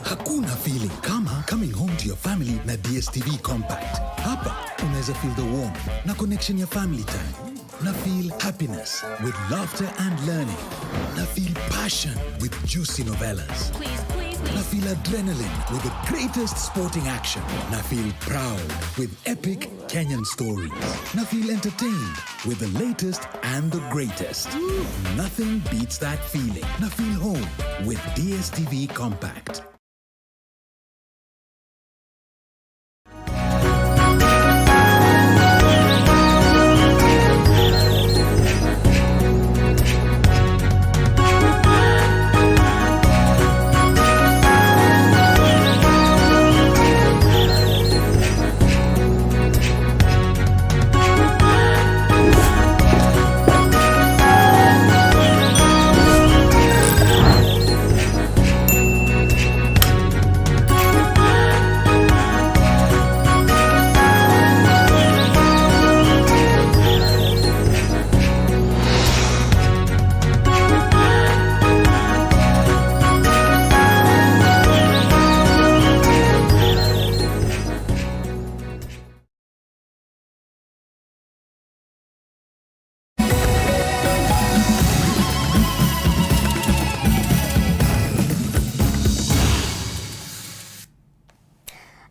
Hakuna feeling kama coming home to your family na DStv Compact. Hapa unaweza feel the warmth na connection ya family time. Na feel happiness with laughter and learning. Na feel passion with juicy novellas. Please, please, Na feel adrenaline with the greatest sporting action. Na feel proud with epic Kenyan stories. Na feel entertained with the latest and the greatest. Nothing beats that feeling. Na feel home with DStv Compact.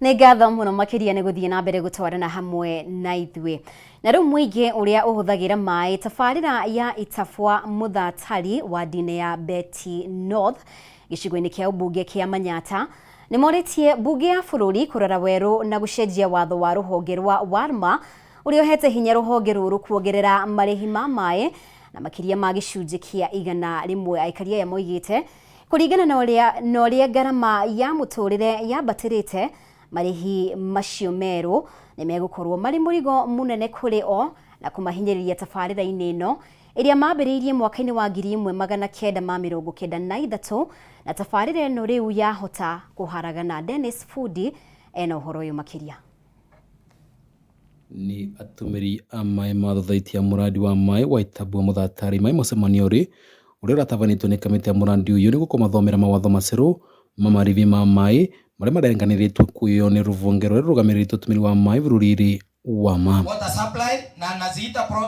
Nĩ ngatho mũno makĩria nĩ gũthiĩ na mbere gũtwarana hamwe na ithuĩ. Na rĩu mũingĩ ũrĩa ũhũthagĩra maĩ tabarĩra ya Itabwa Mũthatari ward-inĩ ya Beti North gĩcigo-inĩ kĩa ũmbunge kĩa Manyata nĩ morĩtie mbunge ya bũrũri kũrora werũ na gũcenjia watho wa rũhonge rwa WARMA ũrĩa ũhete hinya rũhonge rũrũ kuongerera marĩhi ma maĩ na makĩria ma gĩcunjĩ kĩa 100. Aikari aya moigĩte kũringana na ũrĩa ngarama ya mũtũrĩre yambatĩrĩte, marĩhi macio merũ nĩ megũkorwo marĩ mũrigo mũnene kũrĩ o na kũmahinyĩrĩria tabarĩra-inĩ ĩno ĩrĩa mambĩrĩirie mwaka-inĩ wa 1993 na tabarĩra ĩno rĩu yahota kũharagana. Dennis Fudi ena ũhoro ũyũ makĩria. Nĩ atũmĩri a maĩ ma thothaiti ya mũrandi wa maĩ wa Itabua Mũthatari maĩ mũcemanio ũrĩ ũrĩa ũratabanĩtio nĩ kamĩtĩ ya mũrandi ũyũ nĩguo kũmathomera mawatho macerũ ma marĩhi ma maĩ marĩa marenganĩrĩtwo kuoywo nĩ rũhonge rũrĩa rũrũgamĩrĩte ũtũmĩri wa maĩ bũrũri-inĩ wa ma.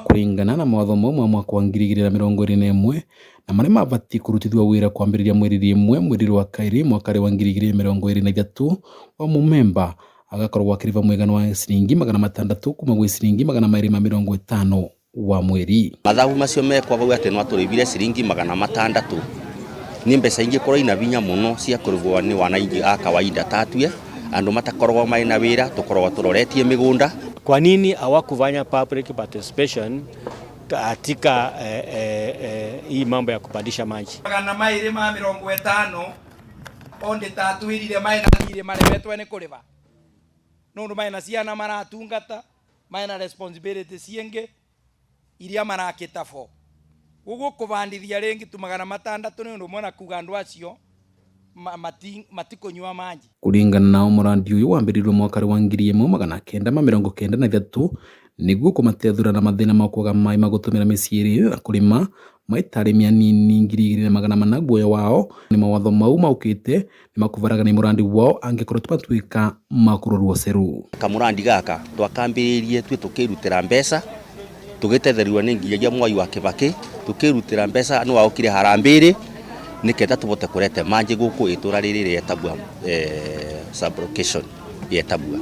Kũringana na mawatho mau ma mwaka wa 2021 na marĩa mabatiĩ kũrutithio wĩra kwambĩrĩria mweri 1 mweri wa kerĩ mwaka wa 2023 wa mũmemba agakorwo akĩrĩba mũigana wa ciringi 600 kuma gwĩ ciringi 250 wa mweri. Mathabu macio mekwa bau atĩ no atũrĩbire ciringi 600 nĩ mbeca ingĩkorwo ina vinya mũno cia kũrĩbwo nĩ wananchi a kawaida tatue andu matakoragwo marĩ na wĩra tũkoragwo tũroretie mĩgũnda. Kwa nini hawakufanya public participation katika hii mambo ya kupandisha maji? 250 ondi tatwirire mai na thirĩ maremetwe nĩ kũrĩba nũndũ maina ciana maratungata maina responsibility ciĩngĩ iria marakĩta bo ũguo kũbandithia rĩngĩ tu 600 nĩ ũndũ ũmwe na kuga andũ acio matikũnyua maji. Kũringana nao mũrandi ũyũ wambĩrĩirio mwaka wa 1993 nĩguo kũmatethũra na mathĩna ma kwaga maĩ ma gũtũmĩra mĩciĩ na kũrĩma maĩ ta arĩmi anini 2400 guoya wao nĩ mawatho mau maũkĩte nĩ makũbaragania mũrandi wao angĩkorwo timatuĩka ma kũrorwo ceru. Kamũrandi gaka twakambĩrĩirie twĩ tũkĩrutĩra mbeca tũgĩtetherio nĩ nginyagia Mwai wa Kibaki tũkĩrutĩra mbeca nĩ waũkire harambĩrĩ nĩketha tũbote kũrete manji gũkũ itũra rĩrĩ rĩa Tabua sub-location ya Tabua.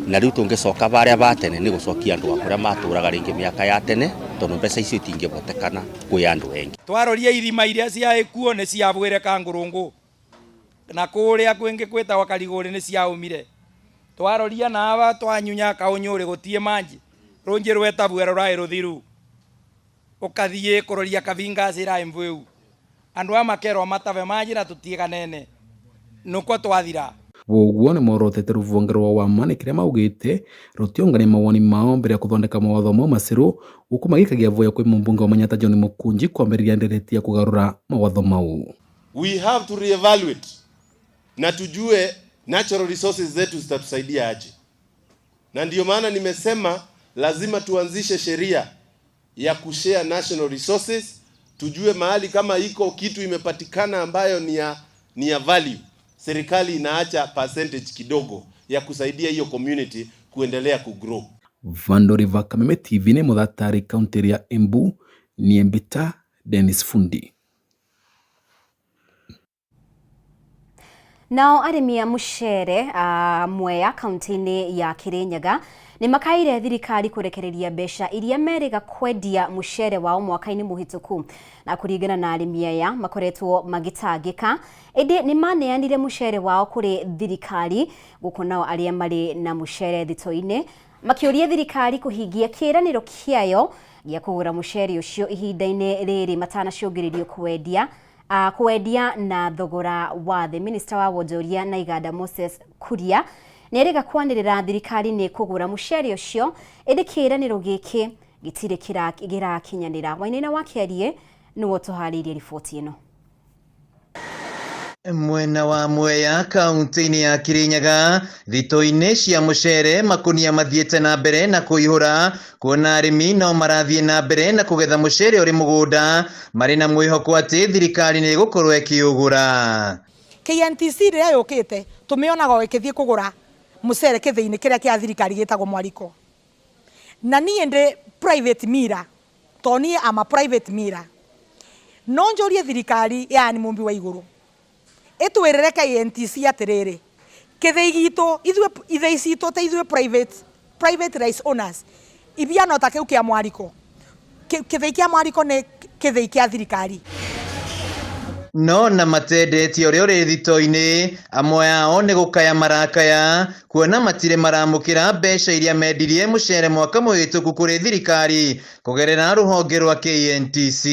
Na rĩu tũngĩcoka barĩa ba tene nĩ gũcokia andũ a kũrĩa matũraga rĩngĩ mĩaka ya tene tondũ mbeca icio itingĩhotekana kwĩ andũ engi. Twaroria irima iria ciaĩ kuo nĩ ciabwĩre Kangũrũngũ na kũrĩa kwĩngĩ kwĩtagwo Karigũrĩ nĩ ciaumire. Twaroria na aba twanyunya Kaũnyũrĩ gũtiĩ manji rũnji rwa Tabua rũraĩ rũthiru ũkathiĩ kũroria Kavinga ĩraĩ mvĩu andũ a makerwo matave maji na tũtiganene nũkwo twathira. Woguo nĩ morotete rũhonge rwa WAMA nĩ kĩrĩa maugĩte rũtiongania mawoni mao mbere ya kũthondeka mawatho mau macerũ gũkũ magĩikagia voya kwĩ mũmbunge wa Manyatta John Mũkunji kwambĩrĩria ndereti ya kũgarũra mawatho mau. We have to reevaluate na tujue natural resources zetu zitatusaidia aje, na ndio maana nimesema lazima tuanzishe sheria ya kushare national resources, tujue mahali kama iko kitu imepatikana ambayo ni ya value, serikali inaacha percentage kidogo ya kusaidia hiyo community kuendelea kugrow. Vandori va Kameme TV nĩ Mũthatari kaunti ya Embu niembita Dennis Fundi. Nao arĩmi a mũcere Mwea kaunti-inĩ ya Kirinyaga nĩ makaire thirikari kũrekereria mbeca iria merĩga kwendia mũcere wao mwaka-inĩ mũhĩtũku. Na kũringana na arĩmi aya makoretwo magĩtangĩka ĩndĩ nĩ maneanire mũcere wao kũrĩ thirikari gũkũ nao arĩa marĩ na mũcere thito-inĩ makĩũria thirikari kũhingia kĩĩranĩro kĩayo gĩa kũgũra mũcere ũcio ihinda-inĩ rĩrĩ matanacũngĩrĩrio kwendia kwendia na thogora wa thĩ. Minista wa wonjoria na iganda Moses Kuria nĩerĩga kwanĩrĩra thirikari nĩ kũgũra mũcere ũcio ĩndĩ kĩĩranĩro gĩkĩ gĩtirĩ kĩrakinyanĩra. Wainaina wa Kĩarie nĩwe ũtũharĩirie riboti ĩno. Mwena wa Mwea kaunti-inĩ ya Kirinyaga thito-inĩ cia mũcere makunia mathiĩte na mbere na kũihũra kuona arĩmi no marathiĩ na mbere na kũgetha mũcere ũrĩ mũgũnda marĩ na mwĩhoko atĩ thirikari nĩ ĩgũkorwo ĩkĩũgũra. KNTC rĩrĩa yũkĩte tũmĩonaga o ĩkĩthiĩ kũgũra mũcere kĩthĩinĩ kĩrĩa kĩa thirikari gĩtagwo mwariko. Na niĩ ndĩ private miller to niĩ ama private miller no njũrie thirikari yani mũmbi wa igũrũ ĩtwĩrĩre KNTC atĩrĩrĩ Kĩthĩi gitũ ithuĩ ithĩi citũ ta ithuĩ private private rice owners ibiano ta kĩu kĩa mwariko Kĩthĩi kĩa mwariko nĩ kĩthĩi kĩa thirikari. No na matendetie ũrĩa ũrĩ thito-inĩ, amwe ao nĩ gũkaya marakaya kuona matirĩ maramũkĩra mbeca iria mendirie mũcere mwaka mũhĩtũku kũrĩ thirikari kũgerera rũhonge rwa KNTC.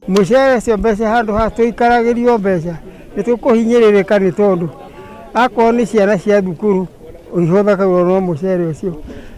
Mũcere ũcio mbeca handũ ha tũikaragĩrio mbeca nĩ tũkũhinyĩrĩrĩka nĩ tondũ akorwo nĩ ciana cia thukuru ihũthagĩrwo no mũcere ũcio,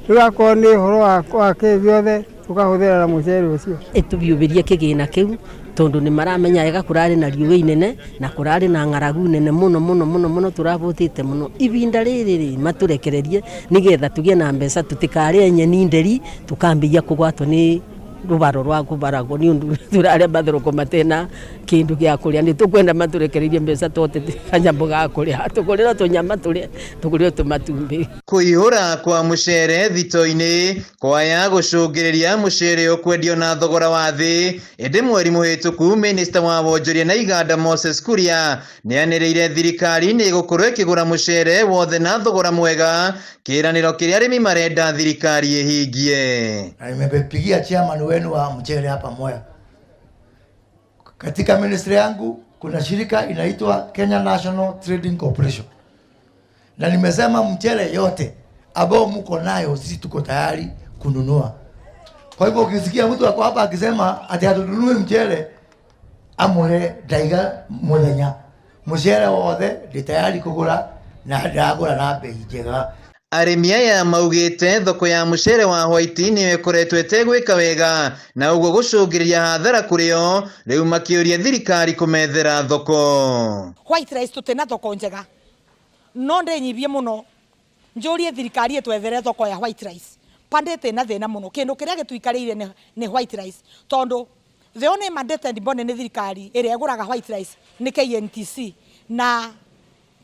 rĩu akorwo nĩ ũhoro wa kĩ gĩothe tũkahũthĩra na mũcere ũcio. Ĩtũbiũbĩrie kĩgĩna kĩu tondũ nĩ maramenya wega kũrarĩ na riũa inene na kũrarĩ na ng'aragu nene mũno mũno mũno mũno tũrabũtĩte mũno ibinda rĩrĩ rĩ matũrekererie nĩgetha tũgĩe na mbeca tũtikarĩe nyeni nderi tũkambĩia kũgwatwo nĩ rũbaro rwa kũbaragwo nĩ ũndũ tũrarĩa mathoroko matena kĩndũ gĩa kũrĩa nĩ tũkwenda matũrekererie mbeca tũhote kanyamũ ga kũrĩa tũgũrĩrwo tũnyama tũrĩe tũgũrĩrwo tũmatumbĩ. Kũihũra kwa mũcere thito-inĩ kwaya gũcũngĩrĩria mũcere ũkwendio na thogora wa thĩ ĩndĩ mweri mũhĩtũku minista wa wonjoria na iganda Moses Kuria nĩanĩrĩire thirikari nĩ ĩgũkorwo ĩkĩgũra mũcere wothe na thogora mwega kĩĩranĩro kĩrĩa arĩmi marenda thirikari ĩhingie. Na nimepigia chairman wenu wa mchele hapa Mwea. Katika ministry yangu kuna shirika inaitwa Kenya National Trading Corporation, na nimesema mchele yote ambao mko nayo sisi tuko tayari kununua. Kwa hivyo ukisikia mtu ako hapa akisema ati hatununui mchele, amwire ndaiga muthenya mucere wothe ndi tayari kugura na ndagura na bei njega. Arĩmi aya maugĩte thoko ya mũcere wa white nĩyo ĩkoretwo ĩtegwĩka wega na ũguo gũcũngĩrĩria hathara kũrĩ o rĩu makĩũria thirikari kũmethera thoko. White rice tũtina thoko njega no ndĩnyibie mũno njũrie thirikari ĩtwethere thoko ya white rice pandĩte na thĩna mũno kĩndũ kĩrĩa gĩtũikarĩire nĩ white rice tondũ the only mandated body nĩ thirikari ĩrĩa ĩgũraga white rice nĩ KNTC na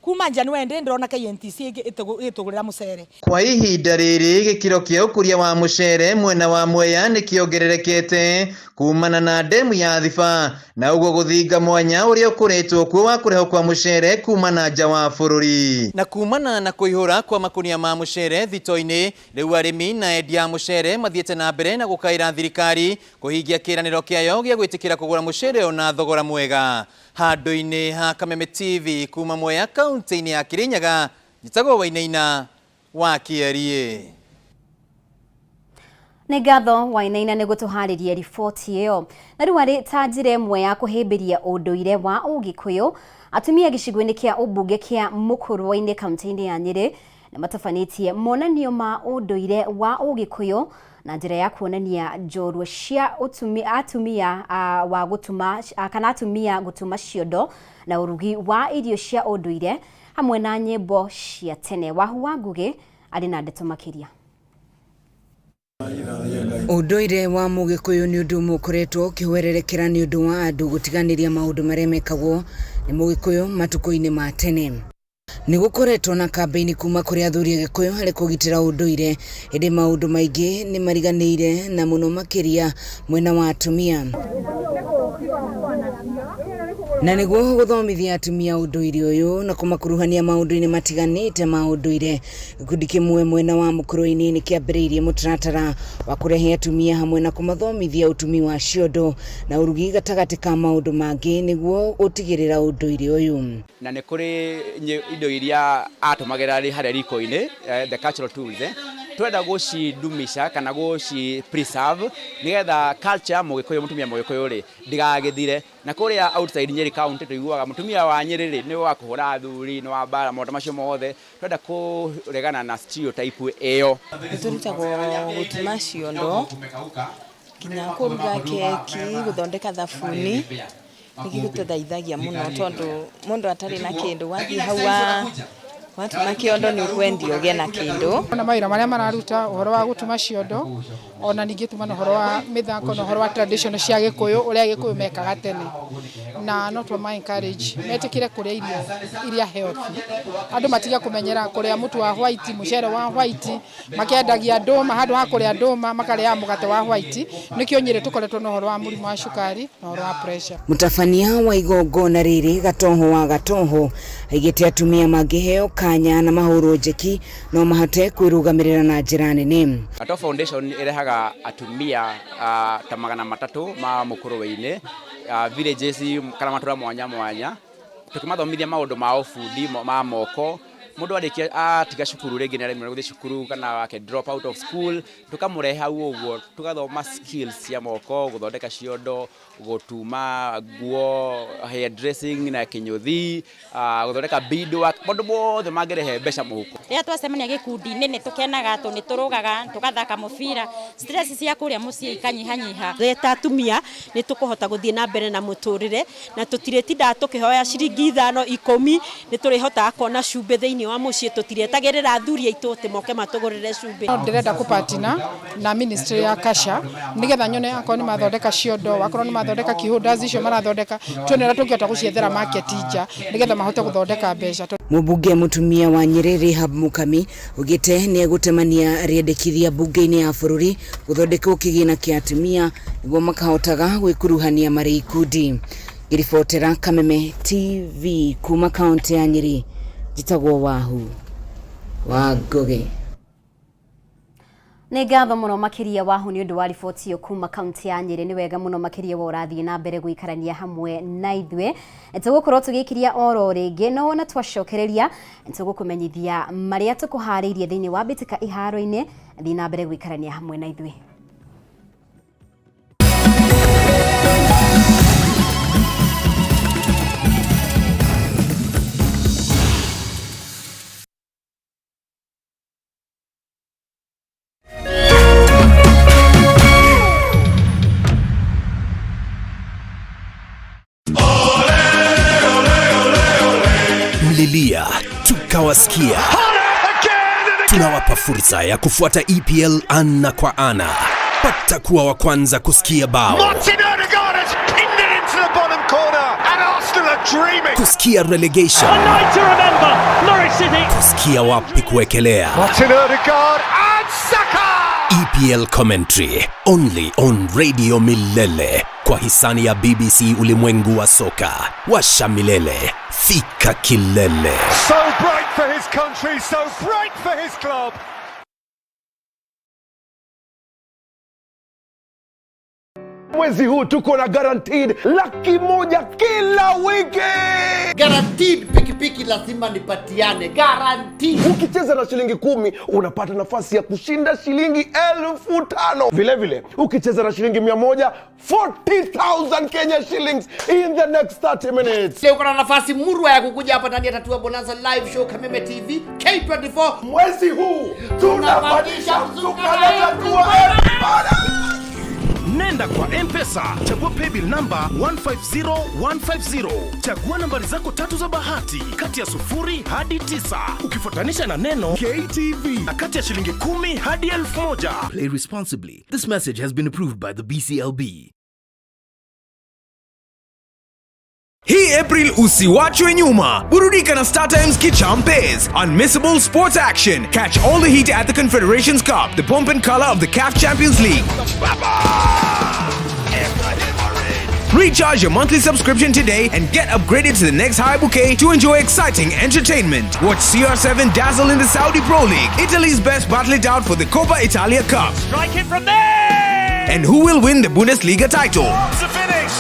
kuma January ndĩ ndĩrona KNTC ĩgĩtũgũrĩra mũcere. Kwa ihinda rĩrĩ gĩkĩro kĩa ũkũria wa mũcere mwena wa Mwea nĩkĩongererekete kumana na ndemu ya Thiba na ũguo gũthinga mwanya ũrĩa ũkoretwo kuo wa kũrehwo kwa mũcere kuma na nja wa bũrũri. Na kumana na kũihũra kwa makunia ma mũcere thito-inĩ rĩu arĩmi na endia a mũcere mathiĩte na mbere na gũkaĩra thirikari kũhingia kĩĩranĩro kĩayo gĩa gwĩtĩkĩra kũgũra mũcere ona thogora mwega. Handũ-inĩ ha Kameme TV kuma Mwea kaunti-inĩ ya Kirinyaga njĩtagwo Wainaina wa Kĩeriĩ. Nĩ ngatho Wainaina nĩ gũtũharĩria riboti ĩyo. Na rĩu arĩ ta njĩra ĩmwe ya kũhĩmbĩria ũndũire wa Ũgĩkũyũ, atumia gĩcigo-inĩ kĩa ũmbunge kĩa Mũkũrwe-inĩ kaunti-inĩ ya Nyĩrĩ nĩ matabanĩtie monanio ma ũndũire wa Ũgĩkũyũ na njĩra ya kuonania njorua cia atumia wa gũtuma kana atumia gũtuma ciondo na ũrugi wa irio cia ũndũire hamwe na nyĩmbo cia tene. Wahu wa Ngugĩ arĩ na ndeto makĩria. Ũndũire wa Mũgĩkũyũ nĩ ũndũ ũmwe ũkoretwo ũkĩhwererekera nĩ ũndũ wa andũ gũtiganĩria maũndũ marĩa mekagwo nĩ Mũgĩkũyũ matukũ-inĩ ma tene. Nĩ gũkoretwo na kambĩini kuma kũrĩ athuri a Gĩkũyũ harĩ kũgitĩra ũndũire, ĩndĩ maũndũ maingĩ nĩ mariganĩire na mũno makĩria mwena wa atumia. Na nĩguo gũthomithia atumia ũndũire ũyũ na kũmakuruhania maũndũ-inĩ matiganĩte ma ũndũire, gĩkundi kĩmwe mwena wa Mũkũrwe-inĩ nĩ kĩambĩrĩirie mũtaratara wa kũrehe atumia hamwe na kũmathomithia ũtumi wa ciondo na ũrugi gatagatĩ ka maũndũ mangĩ nĩguo gũtigĩrĩra ũndũire ũyũ. Na nĩ kũrĩ indo iria atũmagĩra harĩa riko-inĩ, the cultural tools, twenda gũcidumisha kana gũci preserve nĩgetha culture Mũgĩkũyũ, mũtumia Mũgĩkũyũ rĩ ndigagĩthire. Na kũrĩa outside Nyeri County tũiguaga mũtumia wa Nyeri rĩ nĩ wa kũhũra athuri, nĩ wa mbara, maũndũ macio mothe. Twenda kũregana na stereotype ĩyo. Nĩtũrutagwo gũtuma ciondo, nginya kũruga keki, gũthondeka thabuni, nĩ gĩtũteithagia mũno tondũ mũndũ atarĩ na kĩndũ wathiĩ hau watuma kĩondo nĩ ũkwendia ũgĩe na kĩndũ. Ona mawĩra marĩa mararuta ũhoro wa gũtuma ciondo, ona ningĩ tuma na ũhoro wa mĩthako na ũhoro wa tradition cia Gĩkũyũ, ũrĩa Gĩkũyũ mekaga tene. Na no twa encourage metikire kuria irio iria healthy, andu matige kumenyera kuria mutu wa white, mucere wa white, makendagia nduma, handu ha kuria nduma makaria mugate wa white. Nikio Nyeri tukoretwo na uhoro wa murimu wa cukari na uhoro wa pressure. Mutabania wa igongona riri Gatoho wa Gatoho aigite atumia mangiheo kanya na mahurwo njeki no mahote kwirugamirira na njira nene. Gatoho Foundation irehaga atumia ta 300 ma mukuruwe-ini, villages kana matura mwanya mwanya, tukimathomithia maundu ma ubundi ma moko. Mundu arikia atiga cukuru ringi ni aremirwo guthii cukuru kana wake drop out of school, tukamurehe hau uguo tugathoma skills cia moko, guthondeka ciondo, gutuma nguo, hair dressing na kinyuthi, guthondeka beadwork, maundu mothe mangirehe mbeca muhuko. Rĩrĩa twacemania gĩkundi-inĩ nĩ tũkenaga tondũ nĩ tũrũgaga, tũgathaka mũbira, stress cia kũrĩa mũciĩ ikanyihanyiha. Twĩ ta atumia nĩ tũkũhota gũthiĩ na mbere na mũtũrĩre na tũtirĩtindaga tũkĩhoya ciringi 5 10, nĩ tũrĩhotaga kuona cumbĩ thĩinĩ wa mũciĩ, tũtirĩetagĩrĩra athuri aitũ atĩ moke matũgũrĩre cumbĩ. No ndĩrenda kũpatina na ministry ya Kasha nĩgetha nyone akorwo nĩ mathondeka ciondo, akorwo nĩ mathondeka keyholders icio marathondeka, tuone ũrĩa tũngĩhota gũciethera market nja nĩgetha mahote gũthondeka mbeca. Mũmbunge mũtumia wa Nyeri Rehab Mukami augĩte nĩ egũtemania rĩendekithia mbunge-inĩ ya bũrũri gũthondekwo kĩgĩna kĩa atumia nĩguo makahotaga gwĩkuruhania marĩ ikundi. Ngĩribotera Kameme TV kuma kaunti ya Nyeri, njĩtagwo Wahu wa Ngũgĩ. Nĩ ngatho mũno makĩria Wahu nĩ ũndũ wa riboti ĩyo kuma kaunti ya Nyeri. Nĩ wega mũno makĩria wa ũrathiĩ na mbere gũikarania hamwe na ithuĩ. Tũgũkorwo tũgĩkiria oro rĩngĩ, no wona twacokereria tũgũkũmenyithia marĩa tũkũharĩirie thĩinĩ wa mbĩtĩka iharo-inĩ. Thiĩ na mbere gũikarania hamwe na ithuĩ. Mlilia tukawasikia. Tunawapa fursa ya kufuata EPL ana kwa ana. Pata kuwa wa kwanza kusikia bao, Martin Odegaard has pinned it into the bottom corner and Arsenal are dreaming. kusikia relegation, A night to remember, Norwich City. kusikia wapi kuwekelea. Martin Odegaard and Saka. EPL commentary only on Radio Milele kwa hisani ya BBC Ulimwengu wa Soka. Washa milele, fika kilele. So bright for his country, so bright for his club. Mwezi huu tuko na guaranteed 100,000 kila wiki. Guaranteed pikipiki lazima nipatiane. Guaranteed. Ukicheza na shilingi 10 unapata nafasi ya kushinda shilingi 5,000. Vile vile ukicheza na shilingi 100, 40,000 Kenya shillings in the next 30 minutes. Leo kuna nafasi murwa ya kukuja hapa ndani ya Tatua Bonanza live show Kameme TV K24. Mwezi huu tunapandisha mzuka na Tatua everybody. Nenda kwa M-Pesa, chagua paybill number 150150. Chagua nambari zako 3 za bahati kati ya 0 hadi 9, ukifuatanisha na neno KTV na kati ya shilingi 10 hadi 1,000. Play responsibly. This message has been approved by the BCLB. Hii April usiwachwe nyuma. Burudika na Star Times Kichampes. Unmissable sports action. Catch all the heat at the Confederations Cup, the pomp and color of the CAF Champions League. Recharge your monthly subscription today and get upgraded to the next high bouquet to enjoy exciting entertainment. Watch CR7 dazzle in the Saudi Pro League, Italy's best battle it out for the Coppa Italia Cup. Strike it from there! And who will win the Bundesliga title? It's a finish!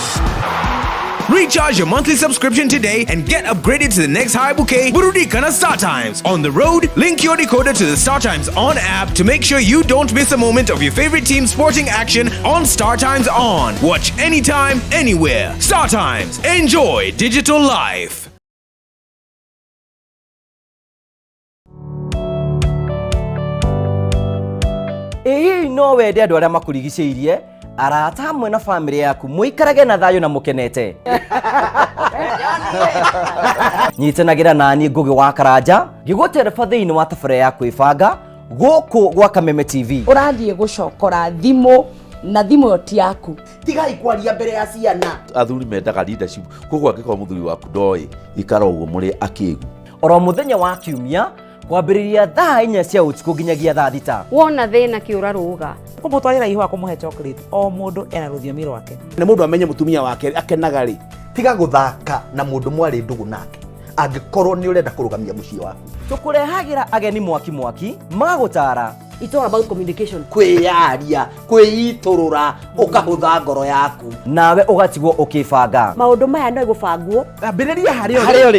Recharge your monthly subscription today and get upgraded to the next high bouquet, Burudika na Star Times. On the road, link your decoder to the Star Times On app to make sure you don't miss a moment of your favorite team's sporting action on Star Times On. Watch anytime, anywhere. Star Times. Enjoy digital life. Ĩĩ no wende andũ arĩa makũrigicĩirie, arata hamwe na bamĩrĩ yaku mũikarage na thayũ na mũkenete. Nyitanagĩra nani Ngũgĩ wa Karanja ngĩgũtereba thĩinĩ wa tabarĩra ya kwĩbanga gũkũ gwa Kameme TV. Ũrathiĩ gũcokora thimũ Na thimũ ĩyo ti yaku. Tigai kwaria mbere ya ciana. Athuri mendaga leadership, koguo angĩkorwo mũthuri waku ndoĩ, ikara ũguo mũrĩ akĩgu. Oro mũthenya wa kiumia kwambĩrĩria thaa inya cia ũtukũ nginyagia thaa thita. Wona thĩna kĩũra rũga. Kũmũtwarĩra ihũa, kũmũhe chocolate, o mũndũ ena rũthiomi rwake. Nĩ mũndũ amenye mũtumia wake akenaga rĩ. Tiga gũthaka na mũndũ mwarĩ ndũgũ nake angĩkorwo nĩ ũrenda kũrũgamia mũciĩ waku. Tũkũrehagĩra ageni mwaki mwaki magũtara. It's all about communication. Kwĩyaria, kwĩitũrũra, ũkahũtha ngoro yaku. Nawe ũgatigwo ũkĩbanga. Maũndũ maya no gũbangwo. Ambĩrĩria harĩa Harĩa ũrĩ.